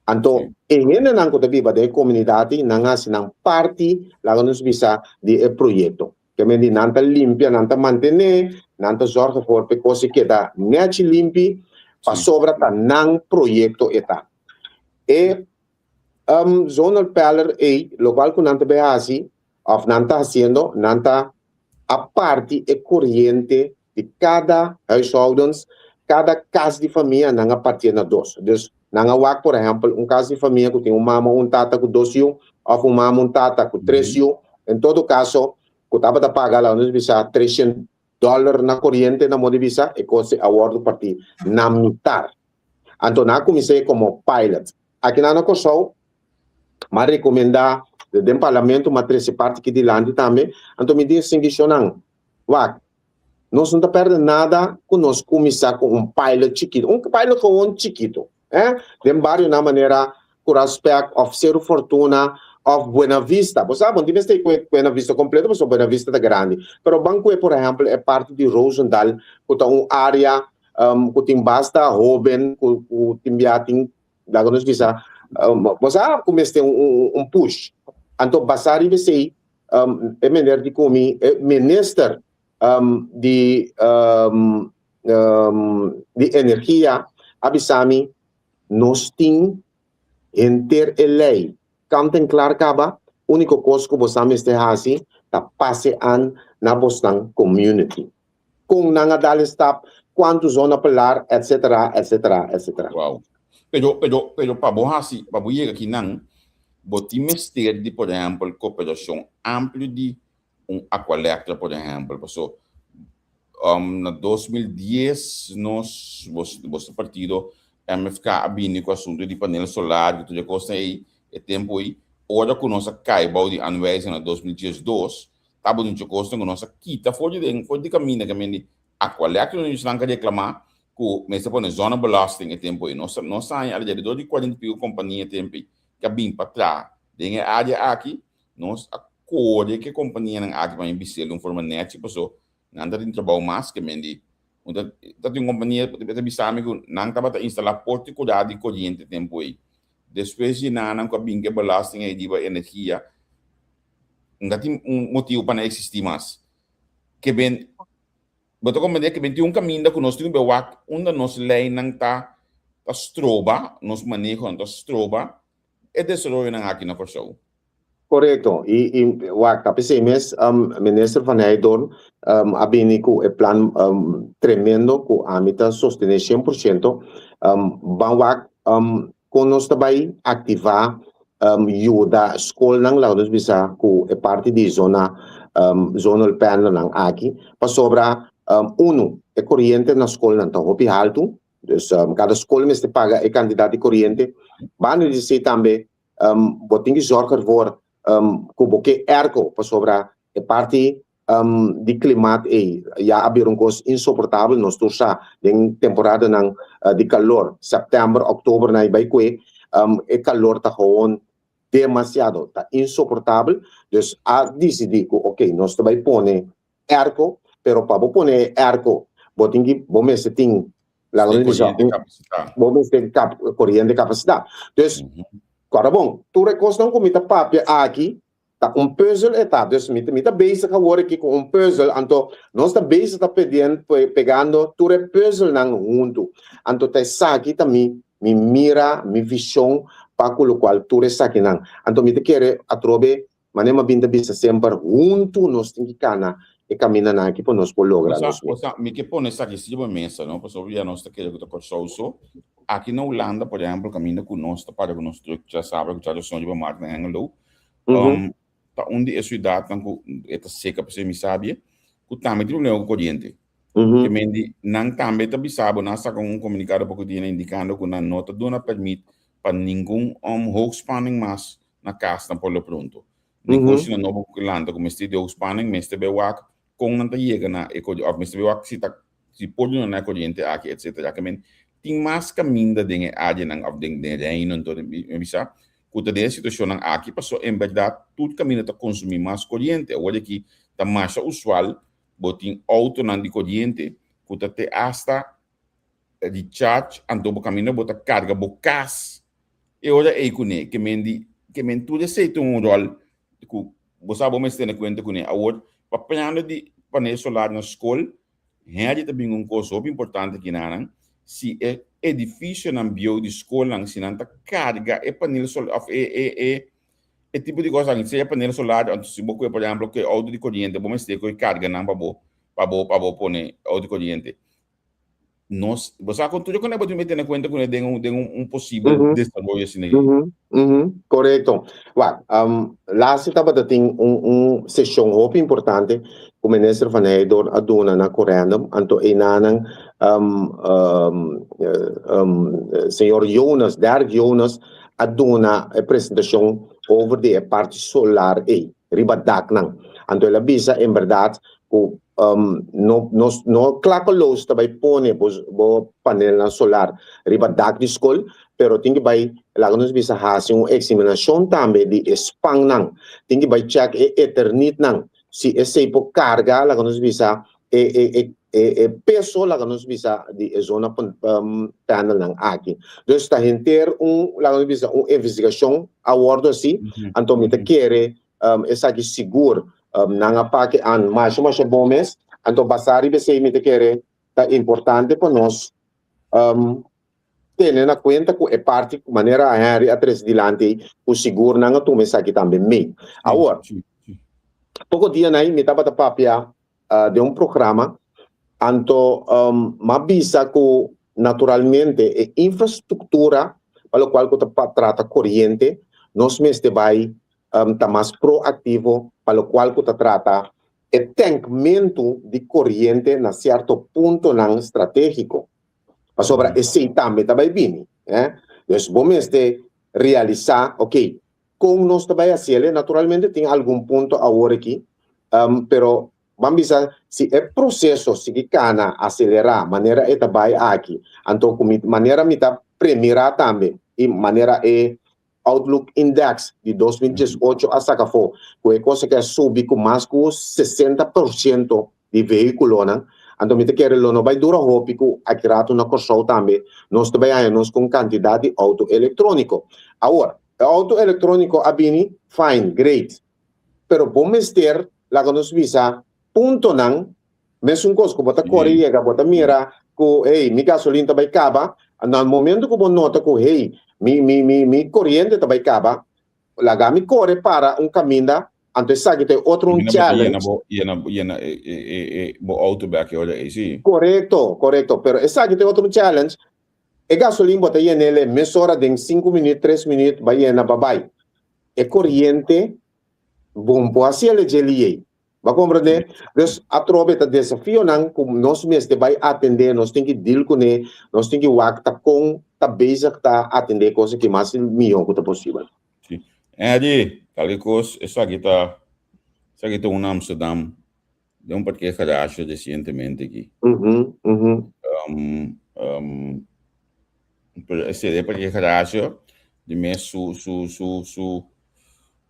Anto e hendenan ku ta biba den e komunidat ei, nan hasi nan parti, laga nos bisa, di e proyekto. Ke men di nan ta limpia, nan ta mantené, nan ta zòrg ervoor pa e kos ei keda nèchi limpi, pasobra ta nan proyekto e ta. E zonnepanel ei, lokual ku nan ta bai hasi, òf nan ta hasiendo, nan ta a parti e koriente di kada huishoudens, kada kas di famia nan a partié na dos. Dus nan a wak por ehèmpel un kas di famia ku tin un mama, un tata ku dos yu òf un mama, un tata ku tres yu. En todo kaso ku tabata paga laga nos bisa treshen dòler na koriente na modo di bisa e kos a wòrdu partí na mitar. Anto nan a kumins'é komo pilot. Akinan na Kòrsou m'a rekomendá den parlamento m'a trese parti aki dilanti tambe. Anto mi di singishonnan wak Nos no ta perde nada ku nos kuminsá ku un pilot chikitu, un pilot gewoon chikitu, eh, den barionan manera Curaspec òf Seru Fortuna òf Buena Vista. Bo sa, bo no tin mester kue Buena Vista kompleto pasobra Buena Vista ta grandi, pero ban kue por ehèmpel e parti di Rosendal ku ta un área ku tin basta hóben ku ku tin bia tin laga nos bisa bo sa ku mester un push. Anto basá riba esei e meneer di ku mi, e minister di di energia a bisa mi nos tin henter e lei kant en klar kaba, uniko kos ku boso a mester hasi ta pase an na bosnan community. Kon nan a dal e stap, kuantu zona pelar, etcetera, etcetera, etcetera. Wow. Pero, pero, pero pa bo hasi, pa bo yega akinan, bo tin mester di, por ehèmpel, koperashon amplio di un Aqualectra, por ehèmpel. Paso, na 2010 nos, bos, boso partido MFK a bini ku asuntu di panel solar i tur e kosnan ei, e tempu ei, ora ku nos a kai bou di aanwijzing na 2012, Tabatin mucho kosnan ku nos a kita for di den, for di kaminda ke men di Aqualectra nos nan ka reklamá ku mester pone zonnebelasting e tempu ei. Nos nos a haña alrededor di kuarenta i piko kompania e tempu ei ke a bin pa traha den e área aki. Nos a kore ku e kompanianan aki pa mi bis'el di un forma nèchi paso nan ta tin trabou mas ke men di un ta ta tin un kompania ta bisa mi ku nan tabata instalá porta i kurá di koriente e tempu ei. Despues di nan nan ku a bin ku e belasting ei riba energia N ka tin un motibu pa nan eksistí mas. Ke ben, bo ta komprendé ke ben tin un kaminda ku nos tin ku be wak unda nos leinan ta ta stroba, nos manehonan ta stroba e desaroyonan aki na Kòrsou. Korekto. I i wak, ta p'esei mes Minister Van Heydoorn a bini ku e plan tremendo ku ami ta sostené 100%. Ban wak kon nos ta bai aktivá yuda skolnan laga nos bisa ku e parti di zona zonal panelnan aki pasobra unu e koriente na skolnan ta hopi haltu dus kada skol mester paga e kantidat di koriente banda di esei tambe bo tin ki zorg ervoor ku bo ke airco pasobra e parti di klimaat ei ya a bira un kos insoportabel, nos tur sa den temporadanan di kalor, sèptèmber, òktober nan bai kue, e kalor ta gewoon demasiado, ta insoportabel, dus a disidí ku oke nos ta bai pone airco, pero pa bo pone e airco bo tin ki bo mester tin laga nos bisa bo mester koriente kapasitá, dus kòrda bon tur e kosnan ku mi ta papia aki Ta un puzzel e ta. Dus mi mi ta bezig awor aki ku un puzzel, anto nos ta bezig ta pedien pegando tur e puzzelnan huntu. Anto ta esaki ta mi mi mira, mi vishon pa ku lokual tur esakinan. Anto mi ta kere atrobe, manera mi a bin ta bisa semper, huntu nos tin ki kana e kamindanan aki pa nos por logra nos meta. Osa, mi ke pone esaki si riba mesa, no? Pasobra ya nos ta kere ku ta Kòrsou so. Aki na Hulanda, por ehèmpel, kaminda ku nos ta para ku nos trùk djasabra ku djaduson riba markt na Hengelo, Ta un di e siudatnan ku e ta seka p'esei mi sabia ku tambe tin problema ku koriente. Ke men di nan tambe ta bisa bo, nan a saka un komunikado poko dia indikando ku nan no ta duna pèrmit pa ningun hoogspanning mas na kasnan por lo pronto. Negoshinan nobo ku lanta ku mester di hoogspanning mester bai wak kon nan ta yega na e koriente òf mester bai wak si ta si por duna nan e koriente aki etcetera. Ke men tin mas kaminda den e áreanan òf den den Reino anto mi bisa ku ta den e situashonnan aki paso en bèrdat tur kaminda ta konsumí mas koriente. Awor aki ta masha usual bo tin outonan di koriente ku ta te asta recharge anto bo kaminda bo ta karga bo kas e ora ei kuné ke men di ke men tur esei ta un ròl ku bo sa bo mester tene kuenta kuné. Awor papiando di panel solar na skol Henry ta bin un kos hopi importante kinanan si e edifisionan bieu di skolnan si nan ta karga e panel solar òf e e e e tipo di kos aki sea panel solar anto si bo kue por ehemplo kue outo di koriente bo mester kue karga nan pa bo pa bo pa bo pone outo di koriente. Nos, bo sa con tur con bo tin tene cuenta con den un den un, un posibel mm -hmm. desaroyo asina. Mm -hmm. Mm -hmm. Correcto. Wak, um, laatste tabata tin un, un sesión hopi importante ku minister van Heidor a duna na Corendum, anto einanan um, um, um, señor Jonas, Derk Jonas, a duna e presentación over di e parti solar ei, riba daknan. Anto el a bisa en berdad ku no nos no klakeloos ta bai pone bo bo panelnan solar riba dak di skol, pero tin ki bai laga nos bisa hasi un eksaminashon tambe di e spannan, tin ki bai chèk e eternitnan si esei por karga laga nos bisa e e e e e peso laga nos bisa di e zona panelnan aki. Dus ta henter un laga nos bisa un investigashon a wòrdu hasi, anto mi ta kere Esaki sigur nan a pake an masha masha bon mes. Anto basá riba esei mi ta kere ta importante pa nos tene na kuenta ku e parti manera Henry a trese dilanti ei ku sigur nan a tuma esaki tambe mee. Awor, poko dianan mi tabata papia den un programa anto m'a bisa ku naturalmente e infrastruktura pa lokual ku ta trata koriente nos mester bai ta mas proactivo pa locual cu ta trata e tankmentu di coriente na cierto puntonan strategico. Pasobra esey tambe ta bay bini. Dus bo mester realisa, ok, con nos ta bay haciele? Naturalmente tin algun punto awor aki, pero ban bisa si e proceso sigui cana, acelera manera e ta bay aki, anto cu mi manera mi ta premira tambe y manera e Outlook Index di 2018 a saka afó ku e kos aki a subi ku mas ku 60% di vehíkulonan. Anto mi ta kere lo no bai dura hopi ku aki ratu na Kòrsou tambe nos ta bai haña nos ku un kantidat di outo elektróniko. Awor, e outo elektróniko a bini, fine, great. Pero bo mester, laga nos bisa, puntonan Mesun kos ku bo ta kore yega, bo ta mira ku, hey, mi gasolin ta bai kaba. Na momento ku bo nota ku, hey, mi, mi, mi, mi koriente ta bai kaba, laga mi kore para un kaminda, anto esaki ta e otro un Kaminda bo ta yena challenge. bo, yena, yena e, e, e, e bo auto bek e ora ei, sí. Korekto, korekto. Pero esaki ta e otro un challenge. E gasolin bo ta yen'el mesora den sinku minüt, tres minüt, bo a yena, babai. E koriente, bon por hasi el e dje liei. Bo a komprendé? Dus atrobe ta desafionan ku nos mester bai atendé, nos tin ki deal kuné, nos tin ki wak ta kon ta bezig ta atendé e kos aki mas mihó ku ta posibel. Sí. Eddie, tal e kos, esaki ta, esaki ta un Amsterdam, den un parkeergarage resientemente aki. Mhm, mhm. Um, um, pero esei den parkeergarage, di mes su, su, su, su,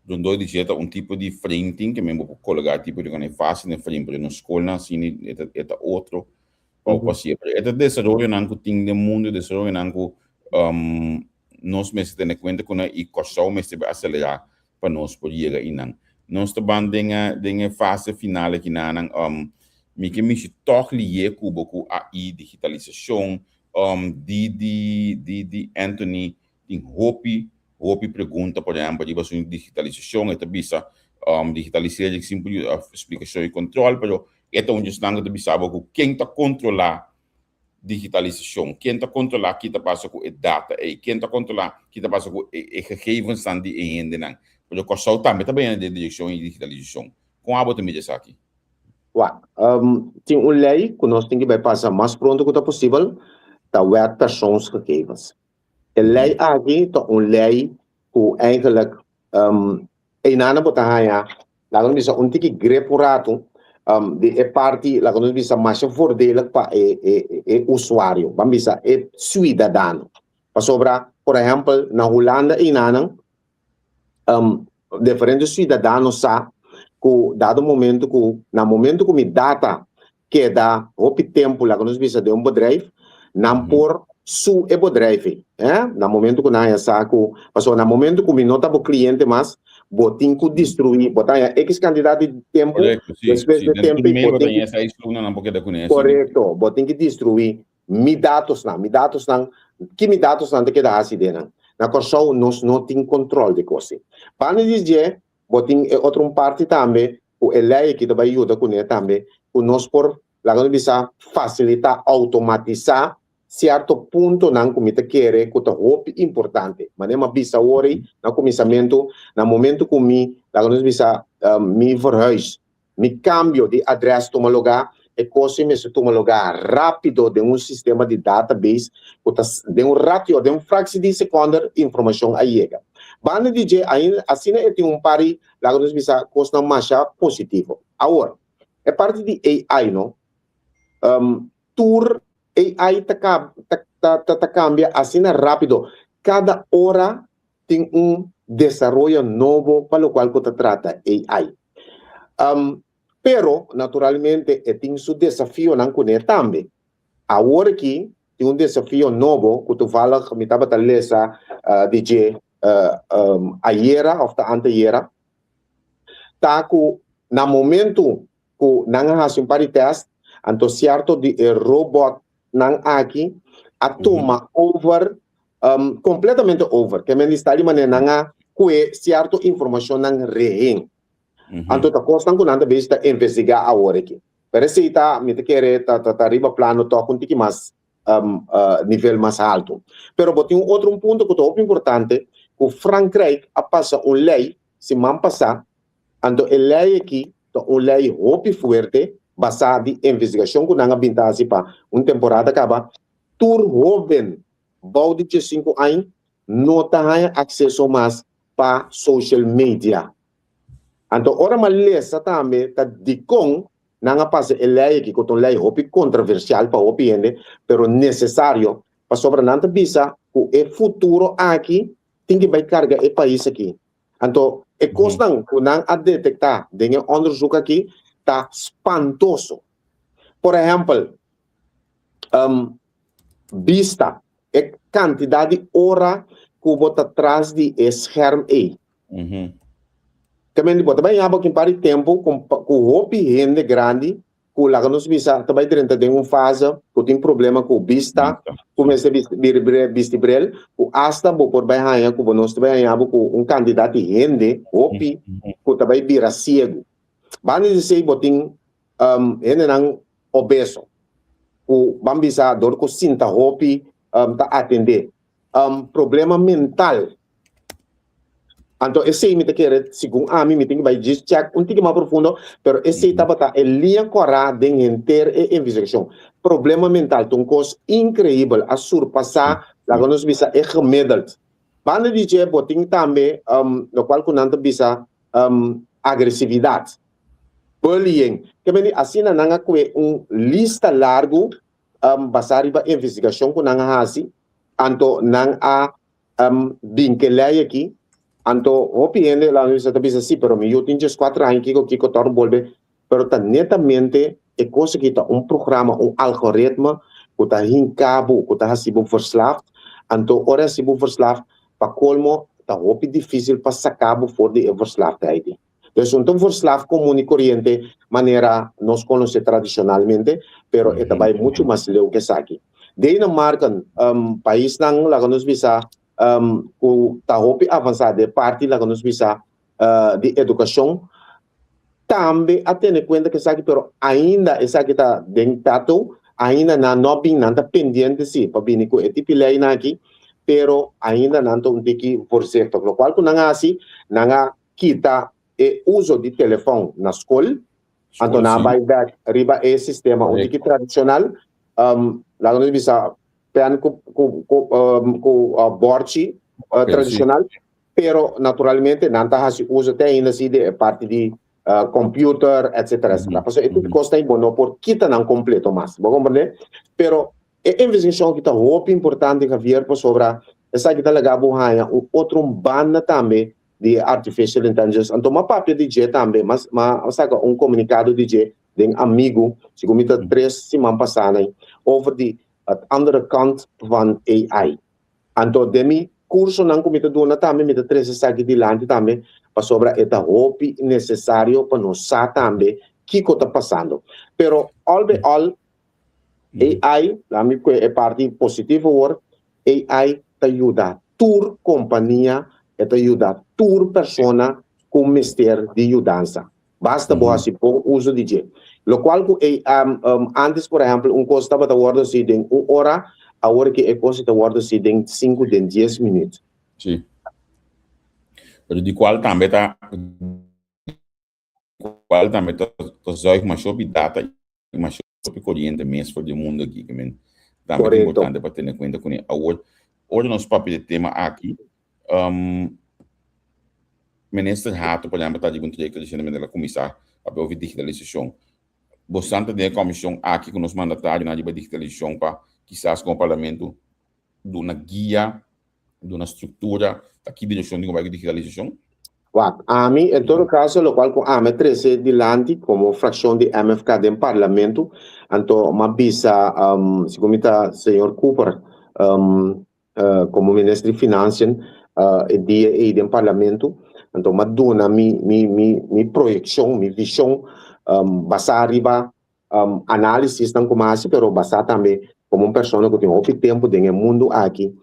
Rondó di dje ta un tipo di frame tin ke men bo por kologá tipo di kone fásil den frame, pero nos skolnan asina e ta e ta otro pa bo hasié. Pero e ta desaroyonan ku tin den mundu, desaroyonan ku nos mester tene kuenta ku nan i Kòrsou mester bai aselerá pa nos por yega einan. Nos ta ban den e den e fase final akinanan. Mi ke mishi tòg lié ku bo ku AI, digitalisashon, di di di di Anthony Tin hopi, hopi pregunta, por ehempel, riba asuntu di digitalisashon. E ta bisa, digitalisering sin por yuda splikashon i kontrol, pero e ta un di esnan ku ta bisa bo ku ken ta kontrolá digitalisashon, ken ta kontrolá ki ta pasa ku e data ei, ken ta kontrolá ki ta pasa ku e gegevensnan di e hendenan. Pero Kòrsou tambe ta bayendo den direkshon di digitalisashon. Kon abo ta mira esaki? Wak, tin un lei ku nos tin ki bai pasa mas pronto ku ta posibel, ta Wet Persoonsgegevens. E lei aki ta un lei ku eigenlijk. Einan bo ta haña, laga nos bisa, un tiki grip un ratu di e parti, laga nos bisa, masha voordelig pa e e e usuario, ban bisa e suidadano. Pasobra, por ehèmpel, na Hulanda einanan, diferente suidadano sa ku dado momento ku na momento ku mi data keda hopi tempu, laga nos bisa, den un bedrijf, nan por su e bedrijf ei, eh, na momento ku nan haña sa ku, pasobra na momento ku mi no ta bo kliente mas, bo tin ku destruí, bo ta haña X kantidat di tempu, despues di e tempu ei bo tin ku, korekto, bo tin ku destruí mi datosnan, mi datosnan, ki mi datosnan ta keda hasi den nan. Na Kòrsou nos no tin kòntròl di kos ei. Banda di dje, bo tin e otro un parti tambe ku e lei aki ta bai yuda kuné tambe, ku nos por, laga nos bisa, fasilitá, outomatisá sierto puntonan ku mi ta kere ku ta hopi importante. Manera mi a bisa awor ei na kuminsamentu, na momento ku mi, laga nos bisa, mi verhuis, mi kambio di adrès tuma lugá, e kos ei mester tuma lugá rápido den un sistema di database ku ta den un ratio, den un fraksie di sekònder informashon a yega. Banda di dje ainda asina e tin un par di, laga nos bisa, kosnan masha positivo. Awor, e parti di AI no, tur AI ta ta ta kambia asina rápido, kada ora tin un desaroyo nobo pa lokual ku ta trata AI. Pero, naturalmente, e tin su desafionan kuné tambe. Awor aki tin un desafio nobo ku toevallig mi tabata lesa di dje ayera òf ta antayera, ta ku na momentu ku nan a hasi un par di tèst, anto sierto di e robòtnan aki a tuma over, kompletamente over. Ke men di sta di manera nan a kue sierto informashonnan rehen. Anto ta kosnan ku nan ta bezig ta investigá awor aki. Pero esei ta, mi ta kere, ta ta riba plano tòg un tiki mas nivel mas haltu. Pero bo tin un otro un punto ku ta hopi importante, ku Frankrijk a pasa un lei siman pasá. Anto e lei aki ta un lei hopi fuerte, basá di investigashon ku nan a bin ta hasi pa un temporada kaba. Tur hóben bou di diesinku aña no ta haña akseso mas pa social media. Anto ora m'a lesa tambe ta dikon nan a pasa e lei aki, ku ta un lei hopi kontroversial pa hopi hende, pero nesesario, pasobra nan ta bisa ku e futuro aki tin ki bai karga e pais aki. Anto e kosnan ku nan a detektá den e onderzoek aki ta spantoso. Por ehèmpel, bista, e kantidat di ora ku bo ta tras di e scherm ei. Te men di bo ta bai yaba kin par di tempu ku hopi hende grandi ku laga nos bisa ta bai drenta den un fase ku tin problema ku bista, ku mester bisti bril, ku asta bo por bai haña ku bo nos ta bai haña bo ku un kantidat di hende hopi ku ta bai bira siegu. Banda di esei bo tin hendenan obeso ku ban bisa dor ku sinta hopi ta atendé problema mental. Anto esei mi ta kere, segun ami, mi tin ku bai djis check un tiki mas profundo, pero esei tabata e liña kòrá den henter e investigashon. Problema mental ta un kos inkreibel, a surpasá, laga nos bisa, e gemiddeld. Banda di dje bo tin tambe lokual ku nan ta bisa agresividat, bullying. Ke mende asina nan a kue un lista largu basá riba investigashon ku nan a hasi, anto nan a Bin ke lei aki, anto hopi hende la bisa ta bisa si, pero mi yu tin dieskuater aña kiko kiko tor bolbe, pero ta netamente e kos aki ta un programa, un algoritme ku ta hinka bo, ku ta hasi bo verslaafd, anto ora e hasi bo verslaafd, pa kolmo ta hopi difisil pa saka bo for di e verslaafdheid ei. Dus no ta un verslaaf komun i koriente manera nos konosé tradishonalmente, pero e ta bai muchu mas leu ku esaki. Denemarken, paisnan laga nos bisa ku ta hopi avansá den parti laga nos bisa di edukashon, tambe a tene kuenta ku esaki, pero ainda esaki ta den tato, ainda nan no a bin, nan ta pendiente si pa bini ku e tipi leinan aki, pero ainda nan ta un tiki voorzichtig. Lokual ku nan a hasi, nan a kita e uso di telefòn na skol, anto nan a bai bèk riba e sistema un tiki tradishonal, laga nos bisa pèn ku ku ku bòrchi tradishonal, Pero naturalmente nan ta hasi uso te ainda si di e parti di computer etcetera etcetera. Pasobra e tur kos ta bo no por kita nan kompleto mas. Bo komprende? Pero e investigashon aki ta hopi importante Javier pasobra esaki ta laga bo haña un otro banda tambe di e artificial intelligence. Anto m'a papia di dje tambe, m'a m'a saka un komunikado di dje den Amigu, segun mi ta tres siman pasá nan, over di het andere kant van AI. Anto den mi kursonan ku mi ta duna tambe mi ta trese esaki dilanti tambe pasobra e ta hopi nesesario pa nos sa tambe kiko ta pasando. Pero al bij al AI, laat mi kue e parti positivo awor, AI ta yuda tur kompania, e ta yuda tur persona ku mester di yudansa. Basta bo hasi bon uso di dje. Lokual ku e antes por ehèmpel un kos tabata wòrdu hasi den un ora, awor ke e kos ta wòrdu hasi den sinku den dies minüt. Sí. Pero di kual tambe ta kual tambe ta ta zuig masha hopi data i masha hopi koriente mes for di e mundu aki. Ke men tambe ta importante pa tene kuenta kuné. Awor, ora nos papia di e tema aki, Minister Hato, por ehempel, ta riba un trayecto recientemente el a cuminsa papia over digitalisacion. Bosan ta den e comision aki cu nos mandatarionan riba digitalisacion pa kisas como parlamento duna guia, duna structura ta ki direccion tin cu bay cu digitalisacion? Wak, ami en todo caso locual cu ami a trece dilanti como fraccion di MFK den parlamento, anto m'a bisa, segun mi ta señor Cooper, Komo Minister di Financiën e dia ei den Parlamento, anto m'a duna mi mi mi mi proyekshon, mi vishon basá riba análisisnan ku m'a hasi, pero basá tambe komo un persona ku tin hopi tempu den e mundu aki,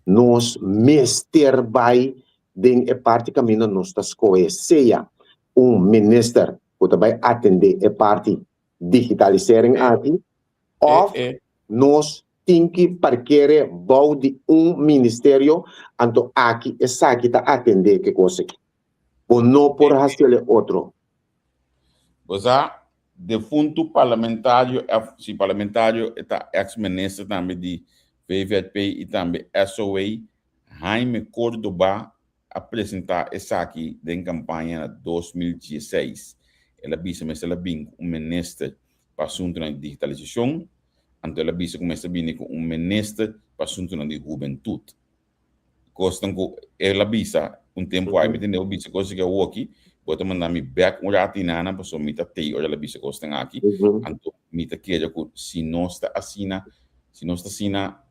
nos mester bai den e parti kaminda nos ta skohe sea un minister ku ta bai atendé e parti digitalisering aki òf nos tin ki parkere bou di un ministerio, anto aki esaki ta atende ke kos aki. Bo no por hasiel e otro. Bo sa, defuntu parlamentario, si parlamentario e ta ex minister tambe di VVP i tambe SOA, Jaime Cordoba a presenta esaki den campaña na 2016. El a bisa mester a bin cu un minister pa asuntunan di digitalisacion, anto el a bisa cu mester bini cu un minister pa asuntunan di hubentud. Cosnan cu el a bisa un tempo ay, mi tende bo bisa cos aki awoki, bo ta manda mi bek un rato inana pasobra mi ta tey ora el a bisa cosnan aki, anto mi ta kere cu si nos ta asina, si nos ta asina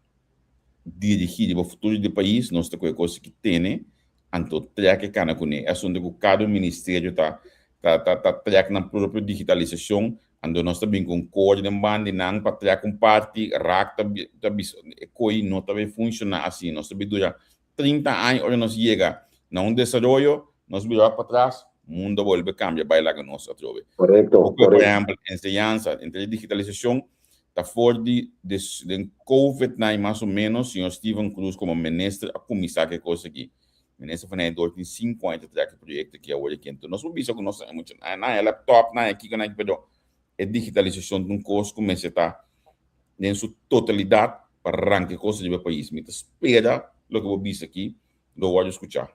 dirigí riba futuro di pais, nos ta kohe kos ki tene, anto trèk e kana kuné. E asuntu ku kada un ministerio ta ta ta ta trèk nan propio digitalisashon, anto nos ta bin ku un kor den banda di nan pa trèk un parti, rak ta ta bisa e koi no ta bay funshoná asina. Nos ta bay dura 30 aña ora nos yega na un desaroyo, nos bira wak patras, mundo a bolbe kambia bai laga nos atrobe. Korekto, Bo kohe por korekto. ehèmpel enseñansa, entre digitalisashon, Ta for di des den covid nai mas o menos señor Steven Cruz como minister a cuminsa cu e cos aki. Minister van Heijden tin cinco aña ta traha cu e proyecto aki awor aki. Enton nos por bisa cu nos a mucha nan e laptop nan e kico nan pero e digitalisacion ta un cos cu mester ta den su totalidad pa ranca e cos riba e pais. Mi ta spera loke bo bisa aki lo wordo scucha.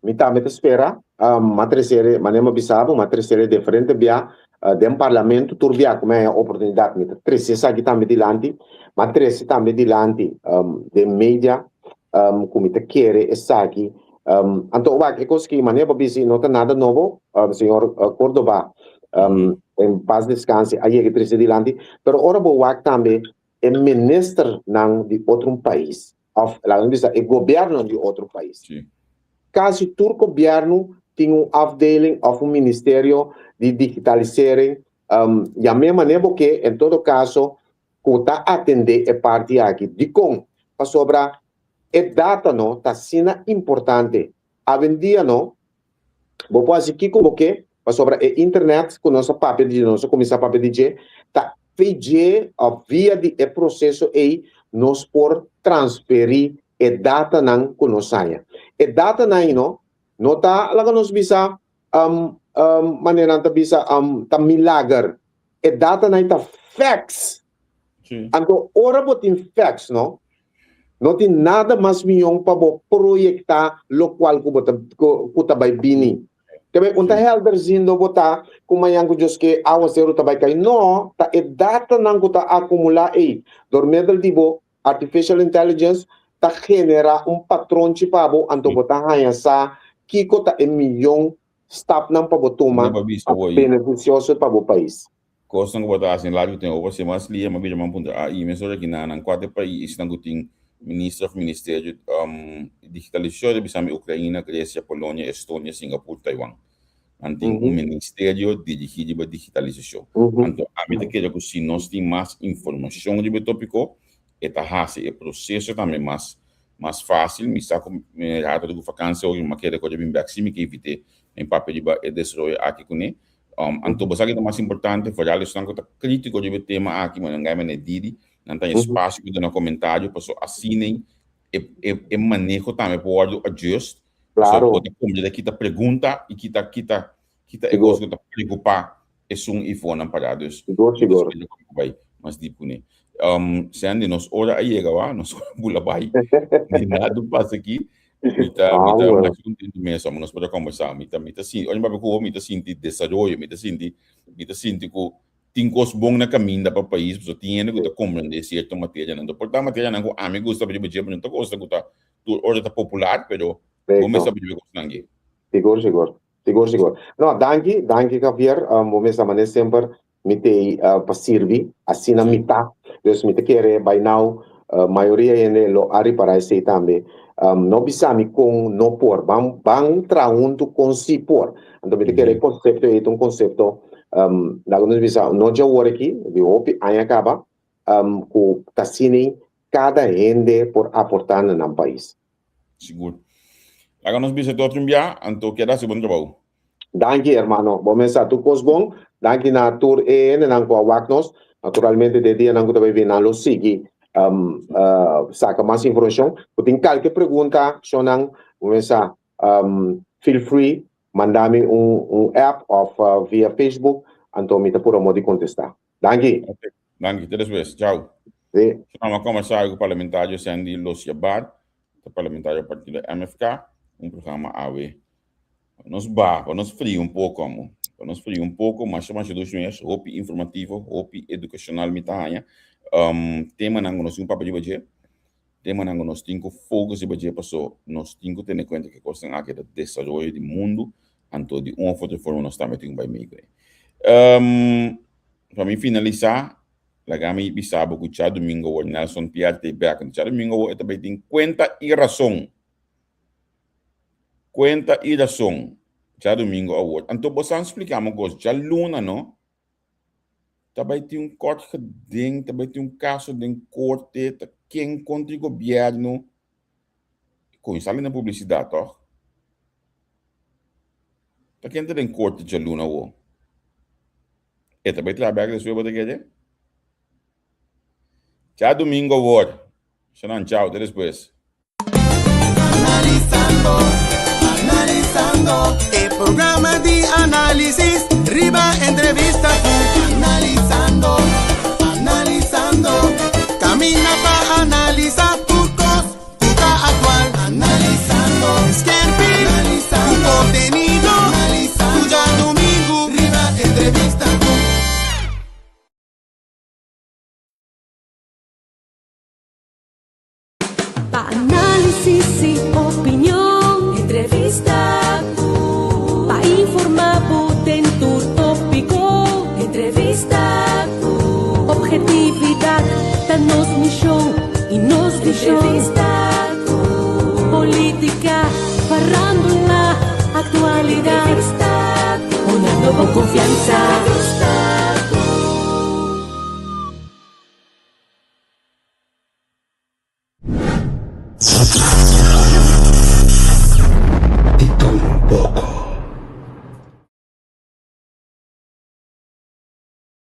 Mi tambe ta spera, m'a trece, manera m'a bisa bo, m'a trece diferente bia den parlamento, tur bia ku mi haña oportunidat mi ta trece esaki tambe dilanti, m'a trece tambe dilanti den media ku mi ta kere esaki. Anto wak e kos ki manera bo bisa no ta nada nobo, señor Cordoba en paz descanse a yega trece dilanti, pero ora bo wak tambe e ministernan di otro pais, of laga nos bisa e gobiernonan di otro pais. Sí. Casi tur gobierno tin un afdeling of un ministerio di digitalisering, um, yam'é manera bo ke, en todo caso, cu ta atende e parti aki. Dicon? Pasobra e data no ta asina importante. Awendia no, Bo por hasi kiko bo ke, pasobra e internet ku nos a papia di dje, nos a kuminsá papia di dje, ta via dje òf via di e proseso ei nos por transferí e datanan ku nos haña. E datanan ei no, no ta laga nos bisa manera nan ta bisa ta milager. E datanan ei ta facts. Sí. Anto ora bo tin facts no. No tin nada mas mion pa bo proyektá lokual ku bo ta ku ta bai bini. Kebe un ta helderziendo bo ta ku mañan ku Dios ke awaseru ta bai kai. No, ta e datanan ku ta akumulá ei dor middel di bo artificial intelligence ta generá un patronchi pa bo anto bo ta haña sa kiko ta e mion stapnan pa bo tuma pa benefisioso pa bo pais. Kosnan ku bo ta hasi na largu tempu bo mas lia, m'a bira man puntra a i mesora ki na nan kuater paisnan ku tin minister òf ministerio digitalisashon ta bisa mi Ukraina, Gresia, Polonia, Estonia, Singapur, Taiwan. Nan tin un ministerio dirigí riba digitalisashon. Anto ami ta kere ku si nos tin mas informashon riba e topiko e ta hasi e proseso tambe mas mas fásil. Mi sa ku mi rato ku fakansia hopi mi a kere ku a bin bèk si mi ke evit'é mi papia riba e desaroyo aki kuné. Anto bo sa ki ta mas importante, foral esnan ku ta krítiko riba e tema aki, nan gai manera Didi, nan ta espasio pa duna komentario, paso asina e e e maneho tambe por wòrdu adjust. Paso bo ta kuminsá ta kita pregunta i kita kita kita e kos ku ta preokupá esun ifonan pará. Dus Sigur, sigur. nos ku bai mas dip kuné. Sandy, nos ora a yega wak, nos ora bula bai. Ni nada pasa aki. Mi ta, mi ta masha kontentu mes, amo nos por a kombersá. Mi ta, mi ta sinti, ora mi papia ku bo, mi ta sinti desaroyo, mi ta sinti, mi ta sinti ku tin kos bon na kaminda pa pais, pasobra tin hende ku ta komprendé sierto materianan. Por ta materianan ku ami gusta riba dje, pero no ta kosnan ku ta tur ora ta popular, pero bo mes ta riba e kosnan aki. Sigur, sigur. Sigur, sigur. No, danki, danki Javier. Bo mes ta manera semper Mi t'ei pa sirbi, asina mi ta. Dus mi ta kere by now mayoria hende lo a ripará esei tambe. No bisa mi kon no por, ban ban traha huntu kon si por. Anto mi ta kere e konsepto ei ta un konsepto, laga nos bisa no dje awor aki, di hopi aña kaba, ku ta asina kada hende por aportá na nan pais. Sigur. Laga nos bisa te otro bia, anto keda hasi bon trabou. Danki hermano, bo mester tur kos bon. Danki na tur e hendenan ku a wak nos. Naturalmente den dianan ku ta bai bini nan lo sigui saka mas informashon. Ku tin kalke pregunta shonnan bo mester feel free manda mi un app of via Facebook anto mi ta pura modo di kontesta. Danki. Danki, te despues. Chao. Sí. Shonnan a kombersá ku parlamentario Sandy Losiabar, ta parlamentario partido MFK, un programa awe Pa nos baha, pa nos fria un poko, amo. Pa nos fria un poko, masha masha dushi mes, hopi informativo, hopi edukashonal mi ta haña. Um, temanan ku nos tin ku papia riba dje, temanan ku nos tin ku focus riba dje, paso nos tin ku tene kuenta ku e kosnan aki ta desaroyo di mundu, anto di un òf otro forma nos tambe tin ku bai mei kuné. Um, pa mi finalisá, laga mi bisa bo ku djadumingu awor Nelson Pierre ta e bèk. Djadumingu awor e ta bai tin kuenta i rason. Cuenta y razon djadomingo awor. Anto bo san splica mi un cos, djaluna no, ta bay tin un kort geding, ta bay tin un caso den corte, ta ken contra e gobierno. Con sali na publicidad toch? Ta ken ta den corte djaluna awor? E ta bay traha bek despues bo ta kere? Djadomingo awor. Shanan, chao, te despues. Analisando, analisando e programa di análisis riba entrevista ku Analisando, analisando Camina pa analisa tur kos ku ta aktual Analisando, skerpi, analisando ku kontenido Analisando, tur djadumingu riba entrevista ku. Pa análisis y opinion, entrevista cu. Pa informa bo den tur tópico, entrevista cu. Objetividad ta nos misión y nos visión. Entrevista cu. Política, farándula, actualidad. Entrevista cu. Una nuevo confianza. Entrevista cu.